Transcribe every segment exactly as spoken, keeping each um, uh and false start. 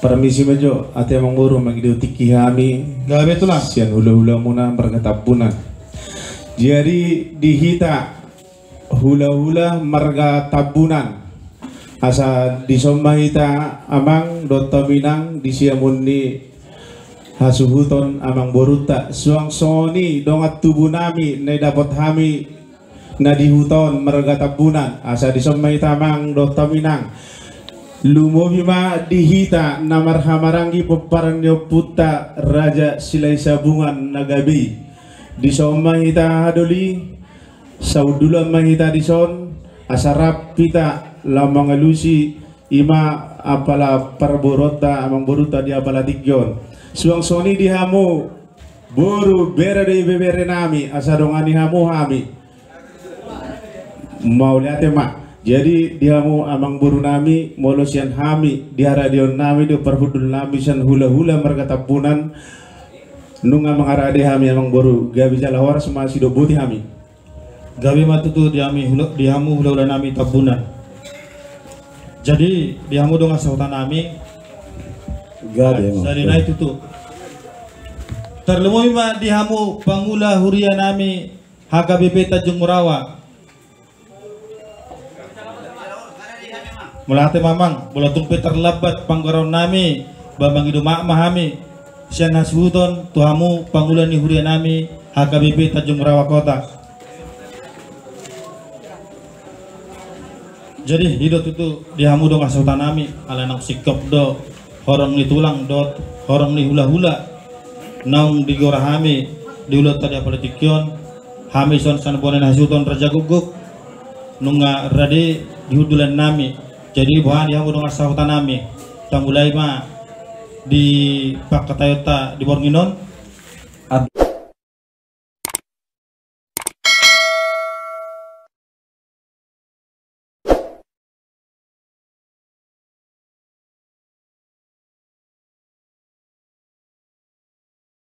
Parmisi ma jo, ate amang boru, mangido tingki hami. Gabe tulang. Sian hula-hula muna marga Tambunan. Jadi di hita hula-hula marga Tambunan, asa dison ma hita amang dohot hami inang di siamun ni hasuhuton amang borunta. Suang songon i dongan tubu nami na didapot hami na di huta on marga Tambunan, asa dison ma hita amang dohot hami inang. Lumobi ma di hita na marhahamaranggi pomparan ni ompunta Raja Silahisabungan na gabe i. Dison ma hita hadoli, sahundulan ma hita dison, asa rap hita laho mangalusi, ima apala parboruonta, amang borunta di apala tingki on. Suang songon i di hamu boru, bere dohot ibebere nami, asa dongani hamu hami. Mauliate ma. Jadi di hamu amang boru nami, molo sian hami di haradeon nami dohot parhundul nami sian hula-hula marga Tambunan, nunga mangarade hami amang boru, gabe jala horas ma sidok boti hami. Gabe ma tutu di hami hula-, di hamu hula-hula nami Tambunan. Jadi di hamu dongan sahuta nami. Gabe ma. Jadi nai tutu. Tarlumobi ma di hamu pangula huria nami H K B P Tanjung Murawa. Mauliate ma amang, molo tung pe tarlambat panggoraon nami, ba mangido maaf ma hami sian hasuhuton tu hamu pangula ni huria nami H K B P Tanjung Murawa Kota. Jadi i do tutu di hamu dongan sahuta nami, ala naung singkop do horong ni tulang dohot horong ni hula-hula naung digora hami di ulaonta di apala tingki on. Hami songon sian bona ni hasuhuton Raja Gukguk, nunga rade di hundulan nami. Jadi boha di hamu dongan sahuta nami, tamulai ma di pangkataionta di borngin on. Ad-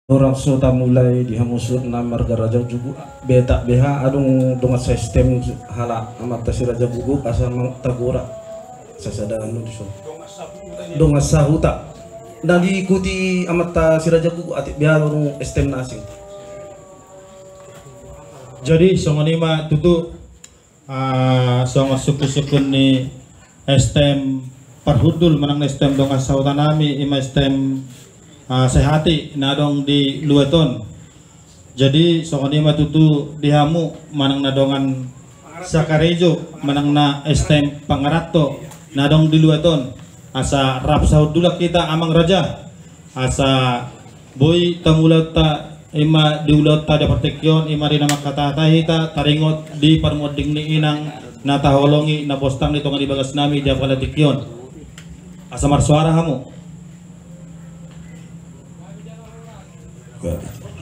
Andorang so tamulai di hamu suhut nami marga Raja Gukguk, betak beha adong dongan sa-S T M halak amanta si Raja Gukguk asa mang tagora sasada anu dison. Dongan sahuta na diikuti amanta si Raja Gukguk, atik beha adong S T M na asing. Jadi songon i ma tutu. Ah, songon sungkun-sungkun ni S T M parhundul manang na S T M dongan sahuta nami, ima S T M, ah, Sehati na adong di luat on. Jadi songon i ma tutu di hamu manang na dongan sakarejo manang na S T M pangaranto na adong di luat on, asa rap sahundulan hita amang raja. Asa boi tamulaonta ima di ulaonta di partingkian on, ima di na mangkatai hita taringot di parmonding ni inang na taholongi na postang di tonga ni bagas nami di apala tingki on. Asa marsoara hamu.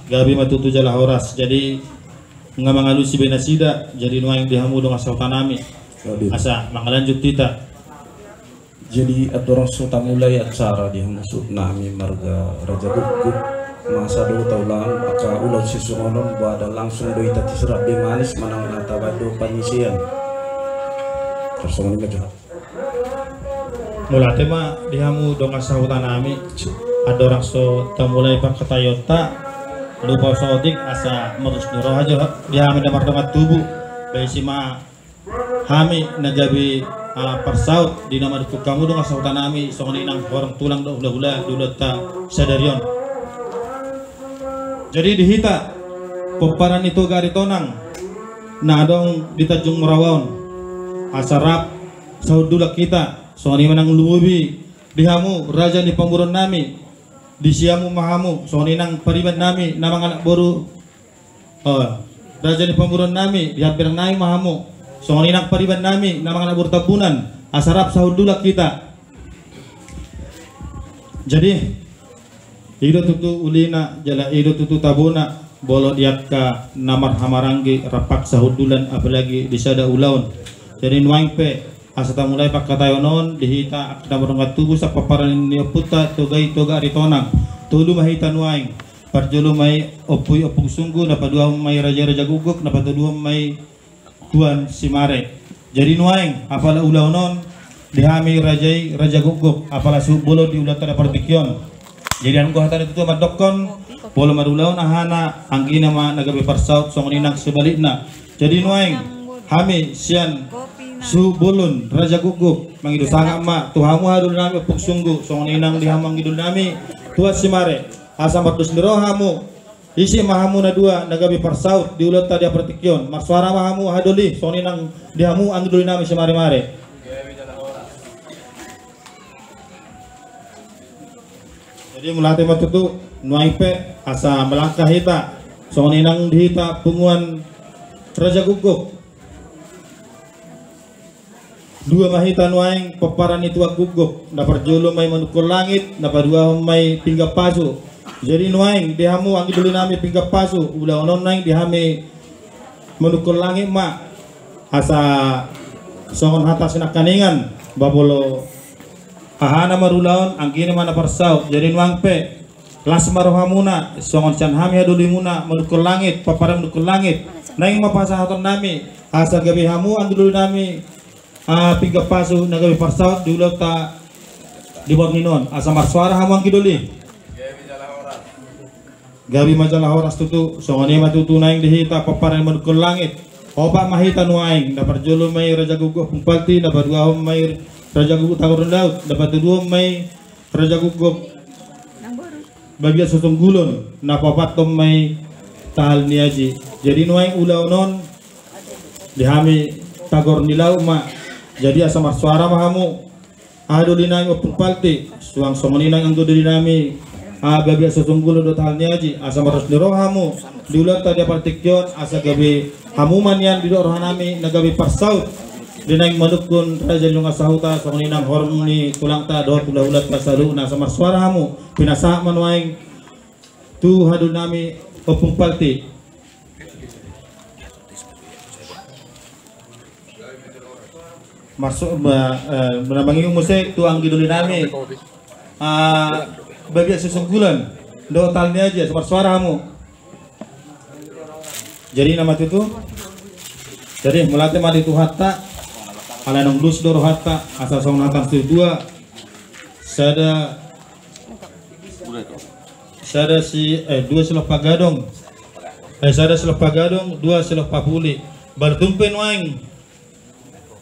Gabe ma tutu jala horas. Jadi nga mangalusi be nasida, jadi nuaeng di hamu dongan sahuta nami. Asa mangalanjut hita. Jadi andorang so tamulai acara di hamu suhut nami marga Raja Gukguk, masa do taulahon angka ulaon sisongon on, boha da langsung do hita tisrap be manis manang na tabaen do pangisean. Tarsongon i ma jo. Mauliate ma di hamu dongan sahuta nami. Andorang so tamulai pangkataionta, lupa saotik asa marus ni roha jo di hami na mardongan tubu. Baen si ma hami na gabe, ah, parsaut di na madungkon hamu dongan sahuta nami, songon i nang horong tulang dohot hulahula di ulaonta sadari on. Jadi di hita pomparan ni Toga Aritonang na adong di Tanjung Murawa on, asa rap sahundulan hita, songon i ma nang lumobi di hamu raja ni pamoruon nami, di siamun ma hamu, songon i nang pariban nami na manganak boru. Oh, raja ni pamoruon nami, di hambirang nami ma hamu. Songon i nang pariban nami na manganak boru Tambunan, asa rap sahundulan hita. Jadi i do tutu ulina jala i do tutu tabona, molo di angka na marhahamaranggi rap sahundulan, apalagi di sada ulaon. Jadi nuaeng pe asa tamulai pangkataion on di hita angka na mardongan tubu, sapomparan ni ompunta Toga i, Toga Aritonang. Tolu ma hita nuaeng. Parjolo ma i Ompu i Ompung Sunggu, na paduahon ma i Raja i Raja Gukguk, na patoluhon ma i Tuan Simare. Jadi nuaeng apala ulaon on, Di hami raja i, raja gukguk, apala suhut bolon di ulaonta di partingkian. Jadi anggo hata ni tutu mandokkon, molo marulaon ahana, anggina ma na gabe parsaut, songon i nang sebalikna. Jadi nuaeng, hami sian suhut bolon, raja gukguk, mangido sangap ma tu hamu haha doli nami Ompung Sunggu, songon i nang di hamu anggi doli nami, tuat Simare, asa mardos ni roha hamu, ise ma hamu na dua na gabe parsaut di ulaonta di partingkian, marsuara ma hamu haha doli, songon i nang di hamu anggi doli nami Simare-mare. Jadi mauliate ma tutu, nuaeng pe asa melangkah hita, songon i nang di hita punguan raja gukguk. Dua ma hita nuaeng pomparan ni tuak gukguk, na parjolo ma i manungkun langit, na paduahon ma i pinggan pasu. Jadi nuaeng di hamu anggi doli nami pinggan pasu, ulaon on nuaeng di hami manungkun langit ma, asa songon hata sinangkaningan, ba molo ahana marulaon, anggina ma na parsaut. Jadi nuaeng pe, las ma rohamuna, songon sian hami haha dolimuna, manungkun langit, pomparan manungkun langit. Naeng ma pasahaton nami, asa gabe hamu anggi doli nami, ah, pinggan pasu, na gabe parsaut di ulaonta di borngin on, asa marsuara hamu anggi doli. Gabe ma jala horas tutu, songon i ma tutu nuaeng di hita pomparan manungkun langit. Opat ma hita nuaeng, na parjolo ma i raja gukguk Ompung Palti, na paduahon ma i raja gukguk Tagor ni Laut, na patoluhon ma i raja gukguk Babiat Sosonggulon, na paopathon ma i Tahal ni Aji. Jadi nuaeng ulaon on di hami Tagor ni Laut ma. Jadi asa marsuara ma hamu, haha doli nami Ompung Palti, suang songon i nang anggo doli nami, ah, Babiat Sosonggulon dohot Tahal ni Aji, asa mardos ni roha hamu di ulaonta di partingkian, asa gabe hamu ma nian didok roha nami na gabe parsaut di naeng manungkun raja ni dongan sahuta, songon i nang horong ni tulangta dohot hula-hulanta saluhutna, asa marsuara hamu, pinasahat ma nuaeng tu haha doli nami Ompung Palti. Marsu-, ma-, eh, na mangido muse tu anggi doli nami, ah, Babiat Sosonggulon dohot Tahal ni Aji, asa marsuara hamu. Jadi na ma tutu. Jadi mauliate ma di Tuhanta, ala naung dos do rohanta, asa songon hata ni natuatua, sada, sada si, eh, dua silompa gadong, eh, sada silompa gadong, dua silompa puli. Molo tung pe nuaeng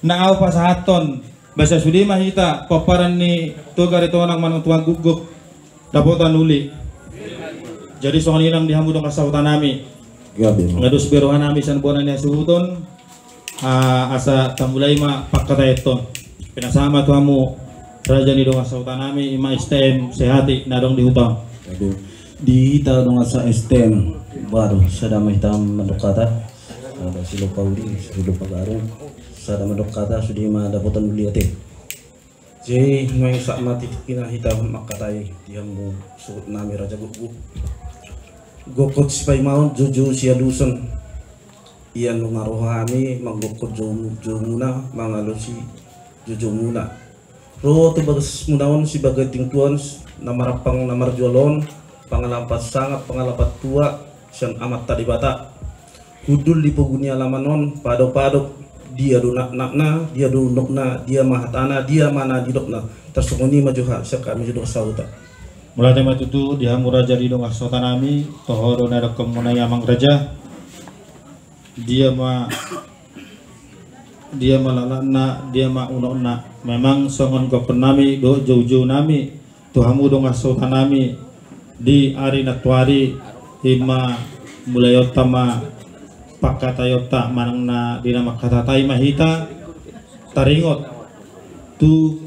na ahu pasahathon, asa sude ma hita pomparan ni Toga Ritonang manang tuak gukguk dapotan uli. Jadi songon i nang di hamu dongan sahuta nami. Gabe ma. Nga dos be roha nami sian bona ni hasuhuton, ah, asa tamulai ma pangkataion. Pinasahat ma tu hamu raja ni dongan sahuta nami, i ma S T M Sehati na adong di huta on. Gabe. Di hita dongan sa-, S T M baru, sada ma hita mandok hata, sada silompa uli, silompa gadong, sada mandok hata, sude ma dapotan uli ate. Jadi nuaeng sahat ma tingkina hita mangkatai di hamu suhut nami raja gukguk. Gokhon sipaimaon, joujou sialuson. Ia nunga ro hami manggokhon jou-, joumuna, mangalusi joujoumuna. Ro tu bagasmuna on sibagas tingki on, na marampang na marjual on, pangalap sangap pangalap tua sian Amanta Debata. Hundul di pogu ni alaman on, padopadop, dia do naknakna, dia do unokna, dia ma hatana, dia ma na nidokna. Tarsongon i ma jo hami sian hami jo dongan sahuta. Mauliate ma tutu di hamu raja ni dongan sahuta nami, toho do na didokmuna i amang raja. Dia ma, dia ma laknakna, dia ma unokna. Memang songon gokhon nami dohot joujou nami tu hamu dongan sahuta nami di ari nantoari, i ma mulaionta ma pangkataionta manang na di na mangkatahon ma hita taringot tu,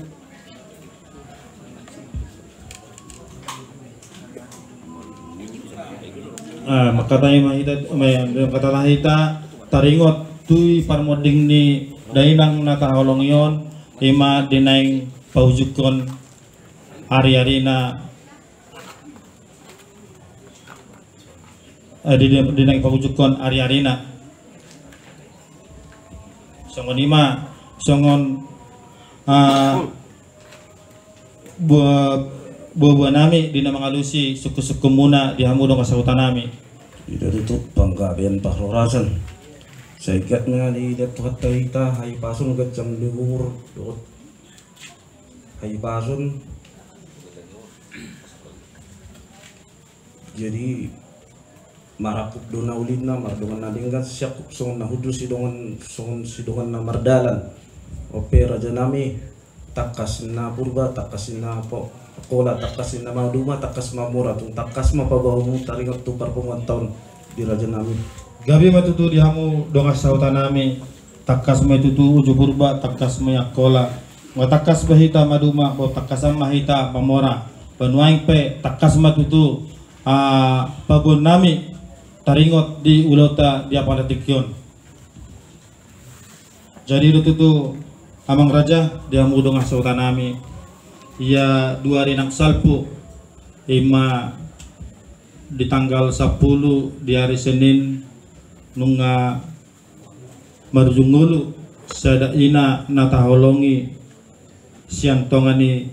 ah, mangkatahon ma hita, ma-, mangkatahon hita taringot tu i parmonding ni dainang na taholongi on, i ma di naeng paujunghon ari-arina, eh, di, di, di naeng paujunghon ari-arina. Songon i ma, songon, ah, bua-, bua-bua nami di na mangalusi sungkun-sungkunmuna di hamu dongan sahuta nami. Ida do tutu panggabean parhorasan. Sai anggiat ma dilehon Tuhanta hita hahipason, ganjang ni umur dohot hahipason. Jadi marangkup do na ulinna mardongan na denggan, siangkup songon na hundul sidongan, songon sidongan na mardalan. Onpe raja nami, tangkas na Purba, tangkas na Angkola, tangkas na Maduma, tangkas ma Mora, tung tangkas ma paboa hamu taringot tu parpunguanta on di raja nami. Gabe ma tutu di hamu dongan sahuta nami, tangkas ma i tutu uju Purba, tangkas ma i Angkola. Nga tangkas ba hita Maduma, boan tangkasan ma hita Mamora. Ba nuaeng pe tangkas ma tutu, ah, paboaon nami taringot di ulaonta di apala tingki on. Jadi do tutu amang raja, di hamu dongan sahuta nami, ia dua ari nang salpu, ima di tanggal sampulu di ari Senin, nunga marujung ngolu sada ina na taholongi sian tonga ni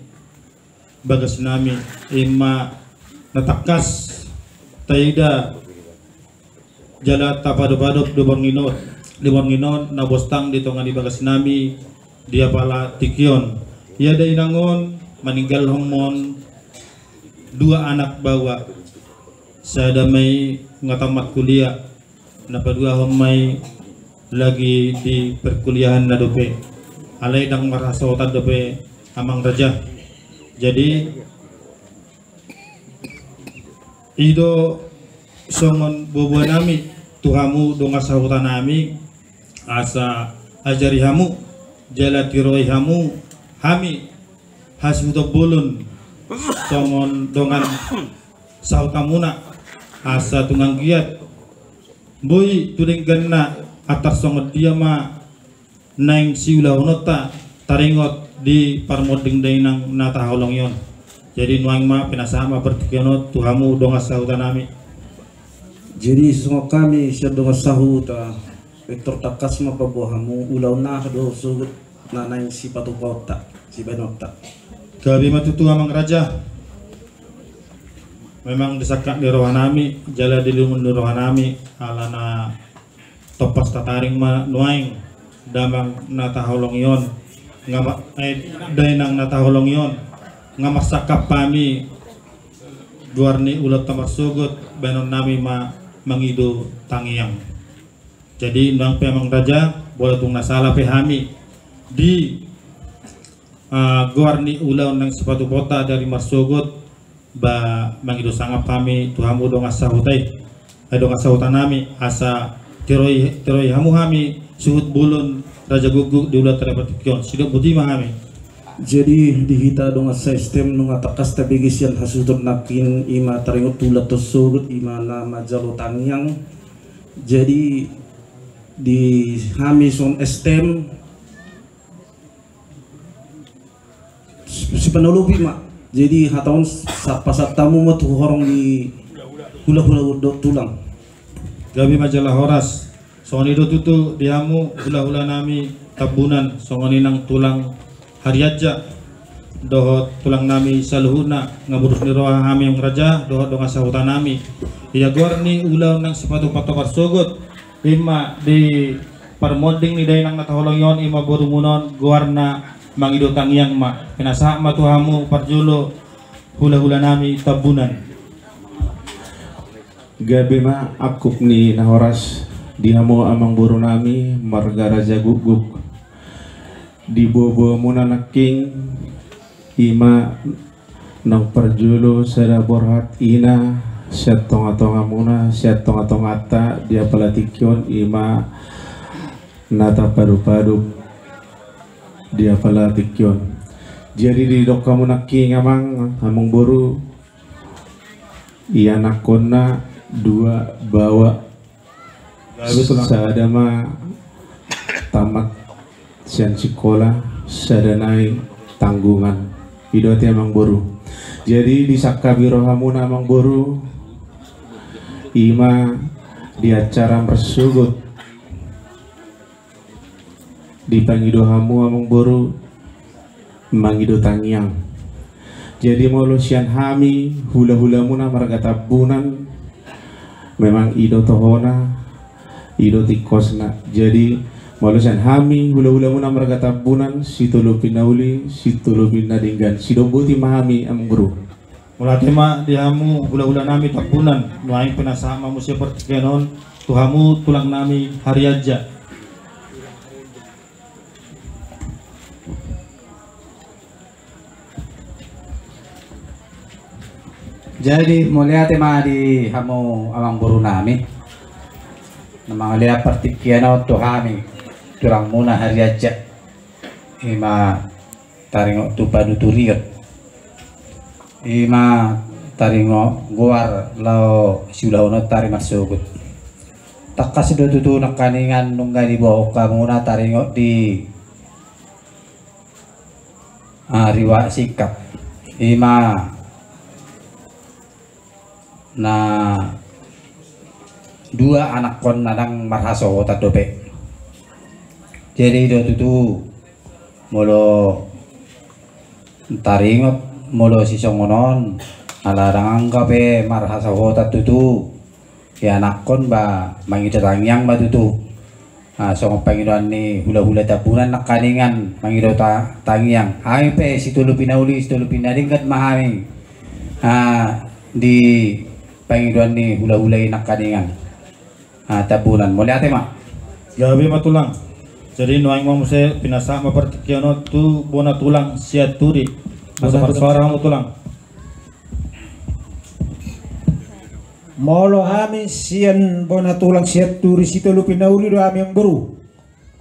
bagas nami, ima na tangkas taida jala tapadopadop di borngin on, di borngin on na bostang di tonga ni bagas nami di apala tingki on. Ia dainang on maninggalhon dua anak baoa, sada ma i nga tamat kuliah, na paduahon ma i lagi di perkuliahanna dope. Alai ndang marhasohotan dope amang raja. Jadi i do songon boaboa nami tu hamu dongan sahuta nami, asa ajari hamu jala tiroi hamu hami hasuhuton bolon songon dongan sahutamuna, asa tung anggiat boi tu dengganna antar songon dia ma naeng siulahononta taringot di parmonding dainang na taholongi on. Jadi nuaeng ma pinasahat ma partingkian on tu hamu dongan sahuta nami. Jadi songon hami sian dongan sahuta, pintor tangkas ma paboa hamu ulaon na dohot sogot na naeng sipatupaonta, sibahenonta. Gabe ma tutu amang raja. Memang di sangkap ni roha nami jala di lungun ni roha nami, alana tompas tataring ma nuaeng damang na taholongi on, nga ma-, eh, dainang na taholongi on, nga marsangkap hami goar ni ulaonta marsogot, bahenon nami ma mangido tangiang. Jadi nuaeng pe amang raja, molo tung na sala pe hami di, ah, goar ni ulaon naeng sipatupaonta di ari marsogot, ba mangido sangap hami tu hamu dongan sahuta i, eh, dongan sahuta nami, asa tiroi, tiroi hamu hami suhut bolon raja gukguk di ulaonta di apala tingki on. Sidok boti ma hami. Jadi di hita dongan sa-S T M nunga tangkas tabege sian hasuhuton nangkin, ima taringot tu ulaonta on sogot, ima na manjalo tangiang. Jadi di hami songon S T M, si-, sipanolopi ma. Jadi hata on sa-, pasahat hamu ma tu horong ni hulahula dohot tulang. Gabe ma jala horas. Songon i do tutu di hamu hulahula nami Tambunan, songon i nang tulang Harianja dohot tulang nami saluhutna, nga burju ni roha hami amang raja dohot dongan sahuta nami. Ia goar ni ulaon naeng sipatupaonta marsogot, ima di parmonding ni dainang na taholongi on, ima borumuna on, goarna mangido tangiang ma. Pinasahat ma tu hamu parjolo hulahula nami Tambunan. Gabe ma angkup ni na horas di hamu amang boru nami marga raja gukguk. Di boaboamuna nangkin, ima naung parjolo sada borhat ina sian tongatongamuna, sian tongatonganta di apala tingki on, ima na tapadupadup di apala tingki on. Jadi didok hamu nangkin amang, amang boru, ianakhonna dua baoa. Gabe tulang. Sada ma tamat sian sikola, sada nai tanggungan. I do ate amang boru. Jadi disangkapi rohamuna amang boru, ima di acara marsogot dipangido hamu amang boru mangido tangiang. Jadi molo sian hami hulahulamuna marga Tambunan, memang i do tohona, i do tingkosna. Jadi Molo sian hami hulahulamuna marga Tambunan, Sitolopi na Uli, Sitolopi na Denggan, sidok boti ma hami, Amang Boru. Mauliate ma di hamu hulahulanami Tambunan, nuaeng pinasahat ma muse partingkian on tu hamu tulangnami Harianja. Jadi mauliate ma di hamu amangborunami na mangalean partingkian on tu hami tulangmuna Harianja. Ima taringot tu panuturion. Ima taringot goar laho siulahononta ari marsogot. Tangkas do tutu nangkaningan nunga diboan hamuna taringot di ari Wak Singkap. Ima na dua anakkon na ndang marhasohotan dope. Jadi do tutu molo taringot molo sisongon on, ala ndang angka pe marhasohotan tutu. Ianakkon ba mangido tangiang ma tutu. Ah, songon pangidoan ni hulahula Tambunan nangkaningan mangido ta-, tangiang. Hami pe Sitolopi na Uli, Sitolopi na Denggan ma hami. Ah, di pangidoan ni hulahula i nangkaningan. Ah, Tambunan, mauliate ma. Gabe ma tulang. Jadi nuaeng ma muse pinasahat ma partingkian on tu bona tulang Sianturi. Asa marsuara hamu tulang. Molo hami sian bona tulang Sianturi Sitolopi na Uli do hami amangboru.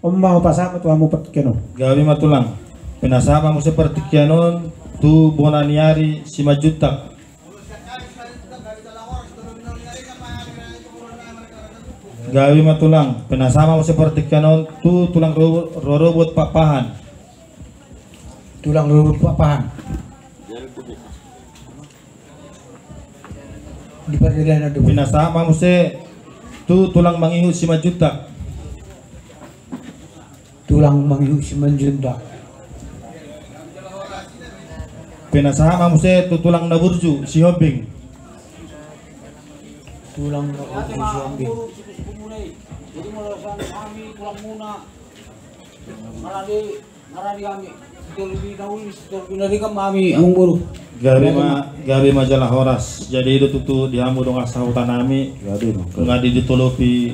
On ma hupasahat ma tu hamu partingkian on. Gabe ma tulang. Pinasahat ma muse partingkian on tu bona ni ari Simanjuntak. Gabe ma tulang. Pinasahat ma muse partingkian on tu tulang ro-, rorobot Pakpahan. Tulang rorobot Pakpahan. Di parjadian na do. Pinasahat ma muse tu tulang mangihut Simanjuntak. Tulang mangihut Simanjuntak. Pinasahat ma muse tu tulang na burju Sihombing. Tulang na burju Sihombing. Jadi molo sian hami tulangmuna, maradi Maradi hami, Sitolopi na Uli, Sitolopi na Denggan ma hami amangboru. Gabe ma, gabe ma jala horas. Jadi do tutu di hamu dongan sahutanami. Gabe ma. Nunga ditolopi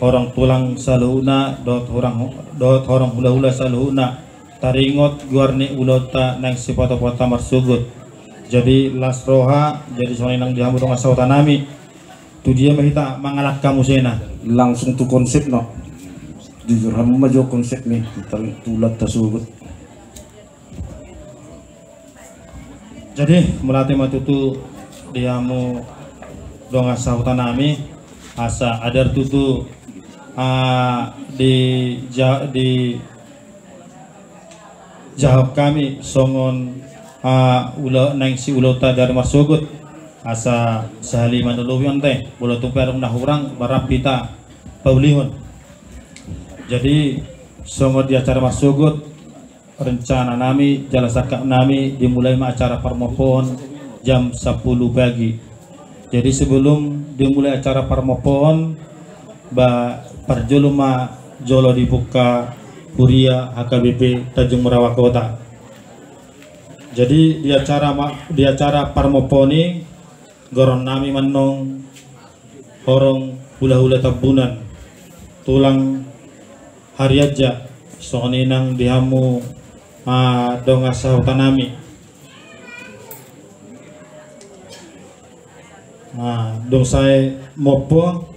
horong tulang saluhutna, dohot horong, dohot horong hulahula saluhutna. Taringot goar ni ulaonta naeng sipatupaonta marsogot. Jadi las roha, jadi songon i nang di hamu dongan sahutanami. Tu dia ma hita mangalangka musena? Langsung tu konsepna. Jujur hamu ma jo konsep ni, tar-, tu ulaonta sogot. Jadi mauliate ma tutu di hamu dongan sahutanami, asa adar tutu, ah, di ja-, di jahahon hami songon, ah, ula-, naeng siulaonta di ari marsogot, asa sahali ma na lobi on te, molo tung pe adong na hurang, barang hita paulihon. Jadi songon di acara marsogot, rencana nami jala sangkap nami dimulai ma acara parmompohon jam sampulu pagi. Jadi sebelum dimulai acara parmompohon, ba parjolo ma jolo dibuka huria H K B P Tanjung Murawa Kota. Jadi di acara ma-, di acara parmompohon i goaron nami ma annon horong hulahula Tambunan, tulang Harianja, songon i nang di hamu, ah, dongan sahutanami. Ah, dung sae mompo,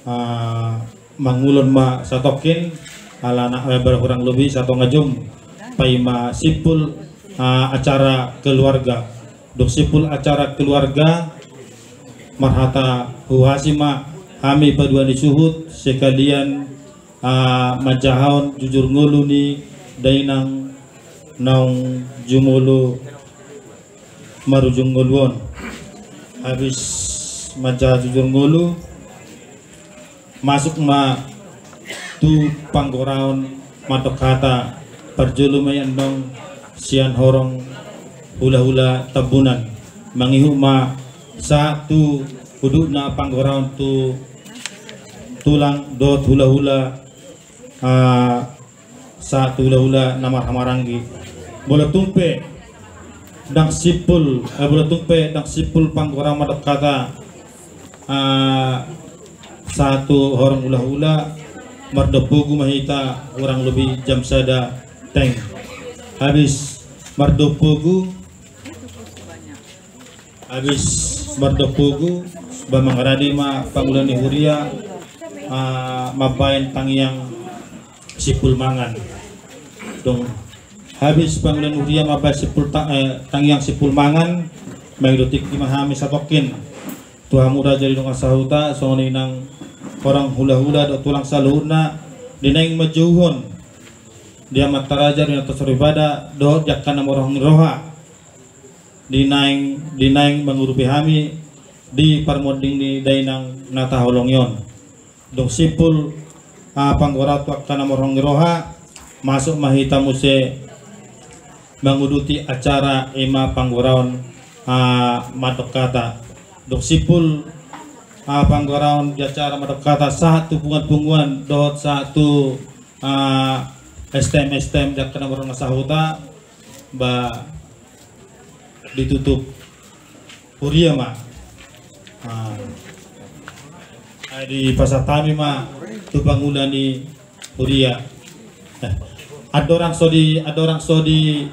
ah, mangulon ma satongkin, ala na, eh, berkurang lebih satonga jom, paima simpul, ah, acara keluarga. Dung simpul acara keluarga, marhata huhasi ma hami paduahon ni suhut sekalian, ah, manjahahon jujur ngolu ni dainang naung jumolo marujung ngolu on. Habis manjaha jujur ngolu, masuk ma tu panggoraon mandok hata, parjolo ma i annon sian horong hulahula Tambunan. Mangihut ma sahat tu hudukna panggoraon tu tulang dohot hulahula Ah, sahat tu hulahula na marhahamaranggi. Molo tung pe ndang simpul, eh, molo tung pe ndang simpul panggoraon mandok hata, ah, sahat tu horong hulahula, mardomu pogu ma hita hurang lobi jam sada teng. Habis mardomu pogu, habis mardomu pogu, ba mangarade ma pangula ni huria, ah, mambahen tangiang simpul mangan. Dung habis pangula ni huria mambahen simpul ta-, eh, tangiang simpul mangan, mangido tingki ma hami satongkin tu hamu raja ni dongan sahuta, songon i nang horong hulahula dohot tulang saluhutna, di naeng manjouhon di amanta raja, di amanta soripada dohot di angka na marhahamaranggi, di naeng, di naeng mangurupi hami di parmonding ni dainang na tahaholongi on. Dung simpul, ah, panggoraon tu angka na marhahamaranggi, masuk ma hita muse manguduti acara, i ma panggoraon, ah, mandok hata. Dung simpul, ah, panggoraon di acara mandok hata sahat tu punguan-punguan dohot sahat tu, ah, S T M S T M di angka na marhahamaranggi sahuta, ba ditutup huria ma. Ah. Ai dipasahat hami ma tu pangula ni huria. Eh, andorang so di, andorang so di,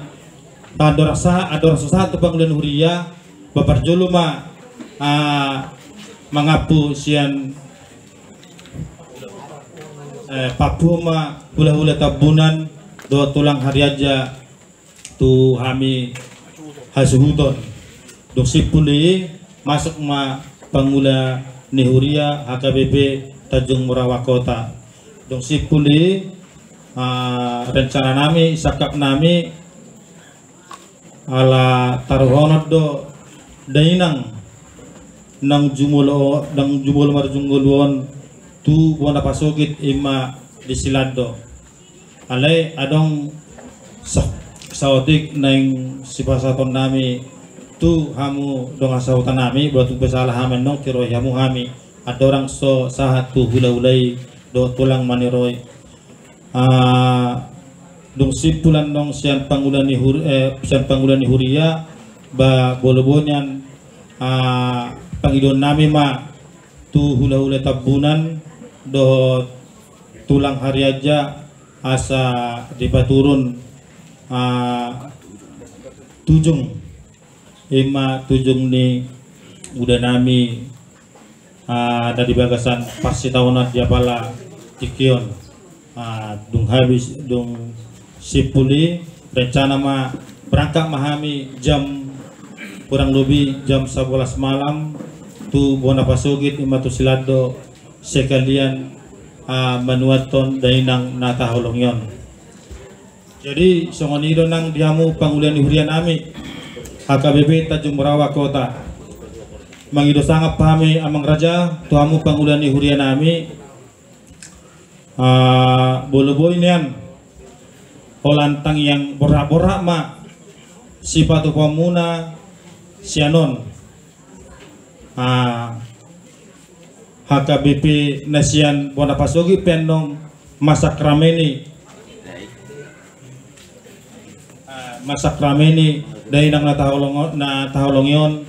andorang sa-, andorang so sahat tu pangula ni huria, ba parjolo ma, ah, mangampu sian, eh, pampuhon ma hulahula Tambunan dohot tulang Harianja tu hami hasuhuton. Dung simpul i, masuk ma pangula ni huria H K B P Tanjung Morawa Kota. Dung simpul i, ah, rencana nami, sangkap nami, ala taruhonon do dainang naung jumolo, naung jumolo marjunggolu on tu bona pasogit, i ma di Silando. Alai adong sa-, saotik naeng sipasahaton nami tu hamu dongan sahuta nami, molo tung pe sala hami annon, tiroi hamu hami. Andorang so sahat tu hulahula i dohot tulang maniroi. Ah, dung simpul annon sian pangula ni hur-, eh, sian pangula ni huria, ba molo boi nian, ah, pangidoan nami ma tu hulahula Tambunan dohot tulang Harianja, asa dipaturun, ah, tujung, i ma tujung ni uda nami, ah, na di bagasan parsitaonon di apala tingki on. Ah, dung habis, dung simpul i, rencana ma berangkat ma hami jam, kurang lebih jam sebelas malam tu bona pasogit, i ma tu Silando, sekalian, ah, manuathon dainang na tahaholongi on. Jadi songon i do nang di hamu pangula ni huria nami, H K B P Tanjung Morawa Kota. Mangido sangap hami, amang raja, tu hamu pangula ni huria nami. Ah, molo boi nian holan tangiang borhat-borhat ma sipatupaonmuna sian on. Ah, H K B P na sian bona pasogit pe annon mansakrameni, ah, mansakrameni dainang na tahaholong-, na tahaholongi on,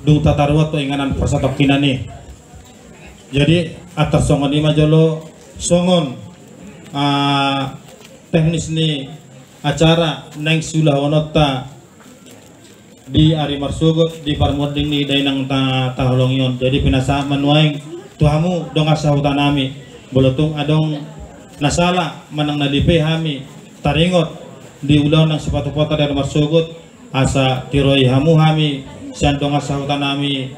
dung tataruhon tu inganan parsatongkinan i. Jadi antar songon i ma jolo, songon, ah, teknis ni acara naeng siulahononta di ari marsogot di parmonding ni dainang ta-, tahaholongi on. Jadi pinasahat ma nuaeng tu hamu dongan sahuta nami, molo tung adong na sala manang na lipe hami taringot di ulaon naung sipatupaonta di ari marsogot, asa tiroi hamu hami sian dongan sahuta nami,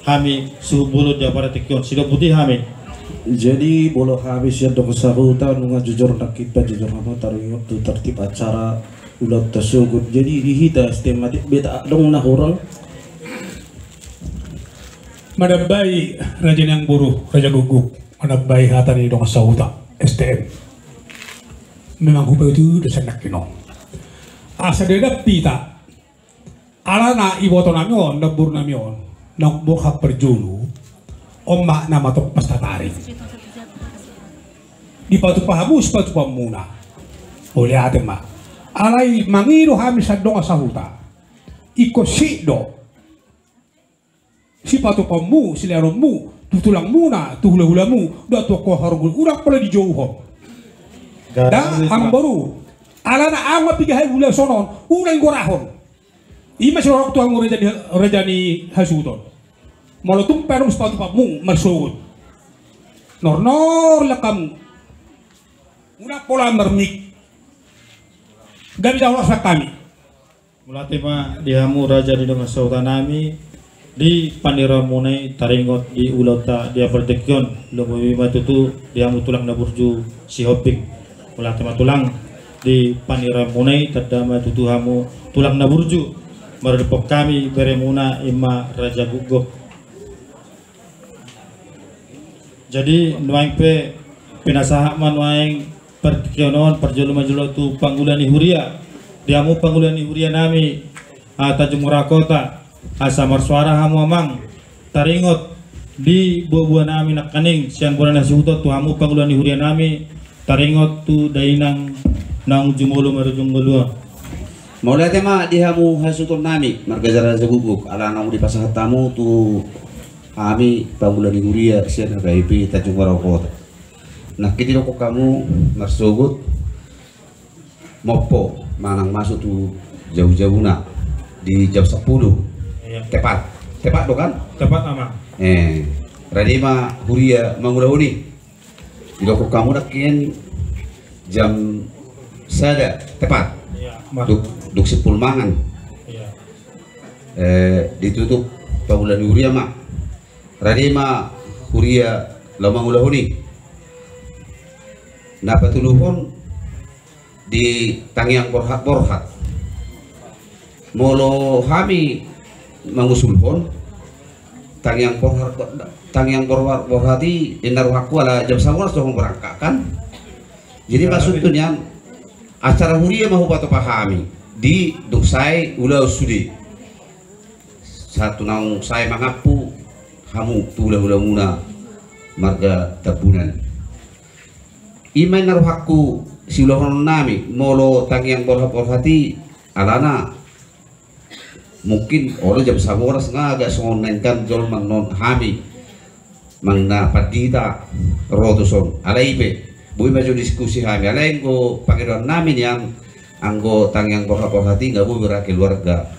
hami suhut bolon di apala tingki on, sidok boti hami. Jadi molo hami sian dongan sahuta nunga jujur nangkin, jujur hamu taringot tu tertib acara ulaonta sogot. Jadi di hita S T M, beta adong na hurang. Manambai raja ni amangboru, raja gogok, manambai hata ni dongan sahuta S T M. Memang hupaihut do sian nangkin on. Asa didapita. Alana iboto nami on, namboru nami on, naung borhat parjolo, on ma na matoppas tataring. Dipatupa hamu sipatupanmuna. Mauliate ma. Alai mangido hami sian dongan sahuta. Ingkon sip do sipatupanmu, sileanonmu tu tulangmuna, tu hulahulamu, dohot tu angka horongmu, unang pola dijouhon. Ndang, amangboru. Alana ahu ma piga hali ulaon sonon, unang digorahon. I ma sirohangku tu hamu raja ni, raja ni hasuhuton. Molo tung pe adong sipatupanmu marsogot, nornor lean hamu. Unang pola marmik. Gabe jala horas hami. Mauliate ma di hamu raja ni dongan sahutanami, di paniraonmuna i taringot di ulaonta di partingkian on, lobi ma tutu di hamu tulang na burju Sihombing. Mauliate ma tulang, di paniraonmuna i tanda ma tutu hamu tulang na burju, maradophon hami beremuna i ma Raja Gukguk. Jadi nuaeng pe pinasahat ma nuaeng partingkian on parjolo ma jolo tu panguloan ni huria. Di hamu panguloan ni hurianami, ah, Tanjung Morawa Kota, asa marsuara hamu amang taringot di buabuanami nangkaning sian bona ni hasuhuton tu hamu panguloan ni hurianami taringot tu dainang naung jumolo marujung ngolu on. Mauliate ma di hamu hasuhutonnami marga Jala Raja Gukguk, ala naung dipasahat hamu tu hami panguloan ni huria sian H K B P Tanjung Morawa Kota. Nangkin didokkon hamu marsogot, mompo manang masuk tu jabu-jabuna di jam sampulu. Iya. Tepat. Tepat do kan? Tepat, amang. Eh, rade ma huria mangulahon i. Didokkon hamu nangkin jam sada tepat. Iya, amang. Dung, dung simpul mangan. Iya. Eh, ditutup panguloan ni huria ma. Rade ma huria laho mangulahon i. Na patoluhon di tangiang borhat-borhat. Molo hami mangusulhon tangiang borhat, tangiang borhat-borhat i, ninna rohangku ala jam sabolas do hamu berangkat kan. Jadi maksudhu nian acara huria ma hupatupa hami di dung sae ulaon sude. Sahat tu naung sae mangampu hamu tu hulahulamuna marga Tambunan. I ma ninna rohangku siulahononnami molo tangiang borhat-borhat i, alana mungkin olo jam sabolas nga agak songon na denggan jolma annon hami manang na pandita ro tuson. Alai pe boi ma jo diskusi hami, alai anggo pangidoannami nian anggo tangiang borhat-borhat i nga boi berangkat keluarga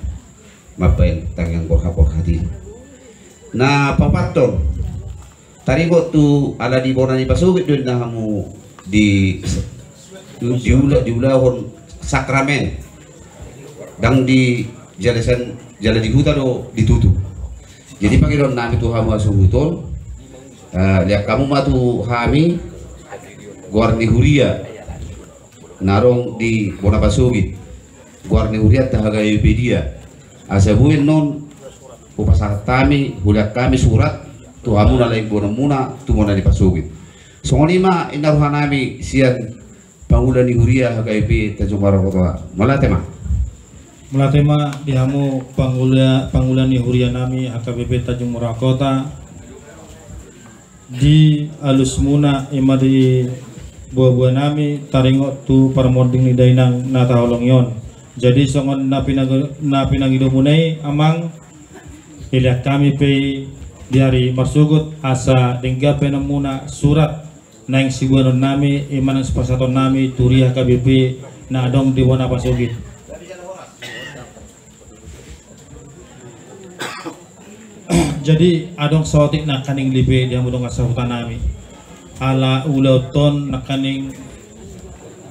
mambaen tangiang borhat-borhat i. Na paopathon, taringot tu ala di bona ni pasogit do ninna hamu di, di ula, diulahon sakramen. Ndang di jala sian, jala di huta do ditutu. Jadi pangidoannami tu hamu hasuhuton, eh, lean hamu ma tu hami goar ni huria na adong di bona pasogit, goar ni hurianta H K B P dia. Asa boi annon hupasahat hami, hulean hami surat tu hamu na lae bonanmuna tu bona ni pasogit. Songon i ma ninna rohanami sian panguloan ni huria H K B P Tanjung Morawa Kota. Mauliate ma. Mauliate ma di hamu pangula, panguloan ni hurianami H K B P Tanjung Morawa Kota. Di alusmuna i ma di buabuanami taringot tu parmonding ni dainang na taholongi on. Jadi songon na pinang, na pinangidomuna i amang, ilean hami pe i di ari marsogot asa denggan baenonmuna surat naeng siboanonnami i ma naeng sipasahatonnami tu huria H K B P na adong di bona pasogit. Jadi adong saotik nangkaning lipe di hamu dongan sahutanami. Ala ulaonta on nangkaning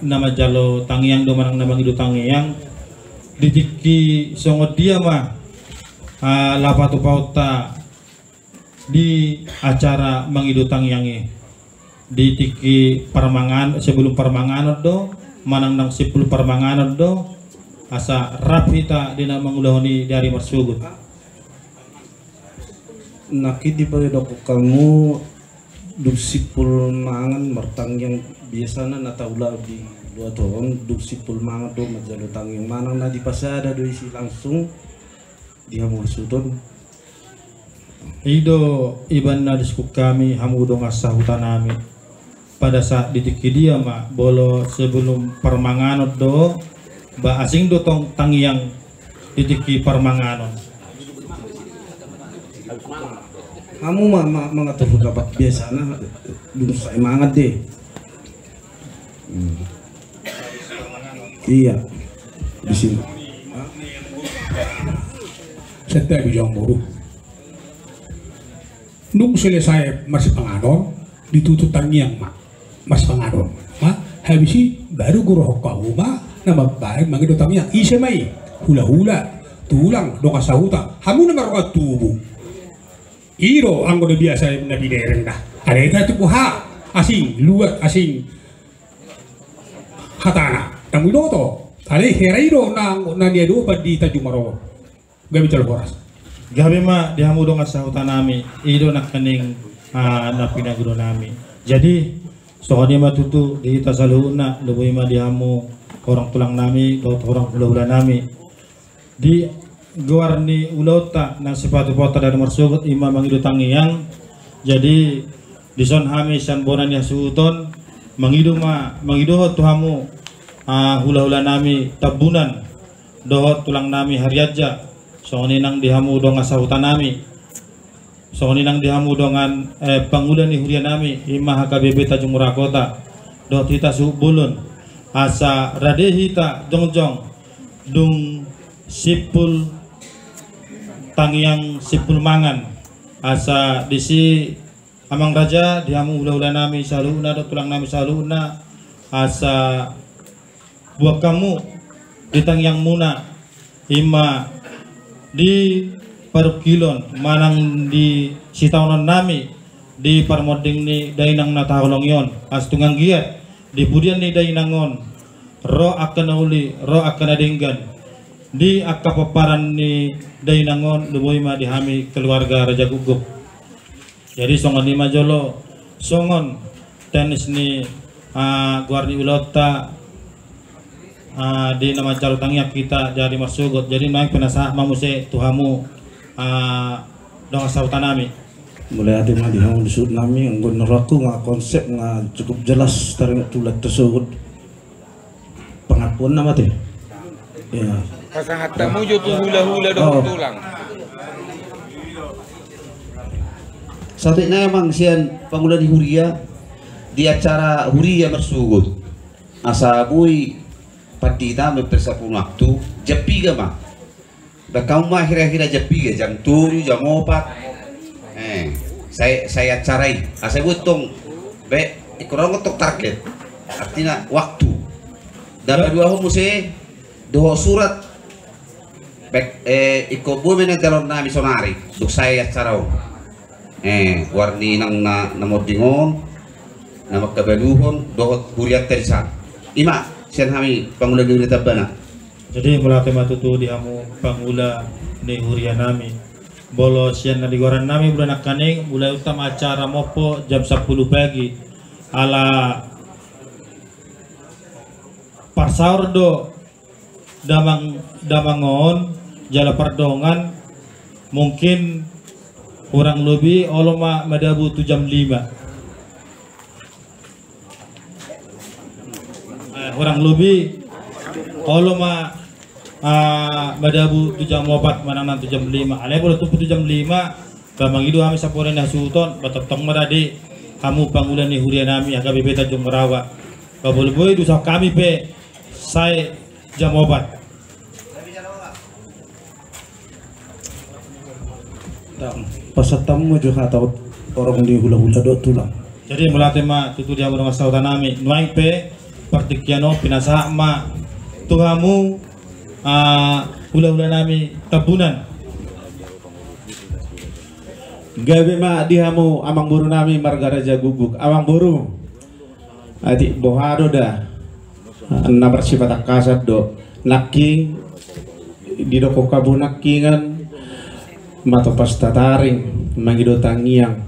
na manjalo tangiang do manang na mangido tangiang. Di tingki songon dia ma, ah, laho patupaonta di acara mangido tangiang i? Di tingki parmangan, sebelum parmanganon do manang nang simpul parmanganon do, asa rap hita di na mangulahon i di ari marsogot? Nangkin dipaidok hamu dung simpul mangan martangiang, biasana na taulahon di luat on dung simpul mangan do manjalo tangiang manang na dipasada do isi langsung di hamu hasuhuton. I do ibana diskuk hami hamu dongan sahutanami. pada saat di tingki dia ma, molo sebelum parmanganon do, ba asing do tong tangiang di tingki parmanganon. Hamu ma, ma mangatur rapat biasana, dung sai mangan de. Hmm. Iya. Di sini. Santabi jo amang boru. Nung selesai marsipanganon, ditutup tangiang ma. Marsipanganon ma. Habis i baru guru hokka uma na mambaen mangido tangiang. Ise ma i? Hulahula, tulang, dongan sahuta, hamu na mardongan tubu. I do anggo na biasa na binereng da. Alai hita tu boha, asing luat, asing hatana. Namu iboto. Alai hera i do na, na niadopan di Tanjung Marobo. Gabe jala horas. Gabe ma di hamu dongan sahutanami, i do nangkining, ah, na pinagudo nami. Jadi songon i ma tutu di hita saluhutna, lobi ma di hamu horong tulang nami dohot horong hulahula nami. Di goar ni ulaonta na sipatupaonta ndada marsogot i ma mangido tangiang. Jadi dison hami sian bona ni hasuhuton mangido ma, mangidohon tu hamu, ah, hulahula nami Tambunan dohot tulang nami Harianja, songon i nang di hamu dongan sahutanami, songon i nang di hamu dongan, eh, pangula ni huria nami, i ma H K B P Tanjung Murah Kota, dohot hita suhut bolon, asa rade hita jongjong dung simpul tangiang simpul mangan, asa disi amang raja, di hamu hulahula nami saluhutna dohot tulang nami saluhutna, asa buat hamu di tangiangmuna, i ma di parungkilon manang di sitaonon nami di parmonding ni dainang na tahaholongi on, asa tung anggiat di pudian ni dainang on ro angka na uli, ro angka na denggan di angka pomparan ni dainang on, lobi ma di hami keluarga Raja Guguk. Jadi songon i ma jolo, songon tenis ni, ah, goar ni ulaonta, ah, di na manjalo tangiang hita jadi marsogot. Jadi nuaeng pe na sahat ma muse tu hamu, ah, dongan sahutanami. Mauliate ma di hamu di suhut nami, anggo na rohangku nga konsep nga cukup jelas taringot tu ulaonta sogot. Pangakuan nama te. Ya. Pasahat hamu jo tu hulahula dohot tulang. Saotik nai amang sian pangula ni huria di acara huria marsogot. Asa boi pandita mempersapun waktu, jam piga ma. Baen hamu ma hira-hira jam piga, jam tolu, jam opat. Eh, sai, sai acara i. Asa boi tong, be, ingkon ro tong target. Artina waktu. Dapat dua ho muse, dohot surat. Be, eh, ingkon boi ma na jaloon nami sonari. Dung sai acara on. Eh, goar ni inang na, na monding on, na mangkabaluhon, dohot hurianta di san. I ma, sian hami pangula ni huria Tabunan. Jadi mauliate ma tutu di hamu pangula ni huria nami. Molo sian na di goaran nami mula nangkaning, mula utam acara mompo jam sampulu pagi. Ala parsaor do damang, damang on, jala pardongan, mungkin hurang lobi olo ma madabu tu jam lima. Eh, hurang lobi olo ma, ah, madabu tu jam opat manang nang tu jam lima. Alai molo tumpu tu jam lima, ba mangido hami sapoda ni hasuhuton, ba tongtong ma rade hamu pangula ni huria nami H K B P Tanjung Morawa. Ba molo boi dusahon hami pe sai jam opat. Pasahat hamu jo hata horong ni hulahula dohot tulang. Jadi mauliate ma tutu di hamu dongan sahutanami. Nuaeng pe partingkian on pinasahat ma tu hamu, ah, hulahula nami Tabunan. Gabe ma di hamu amangboru nami marga Raja Guguk. Amangboru. Atik boha do da, na marsifat angkasan do. Nangking didokkon hamu nangkingan ma tompas tataring mangido tangiang.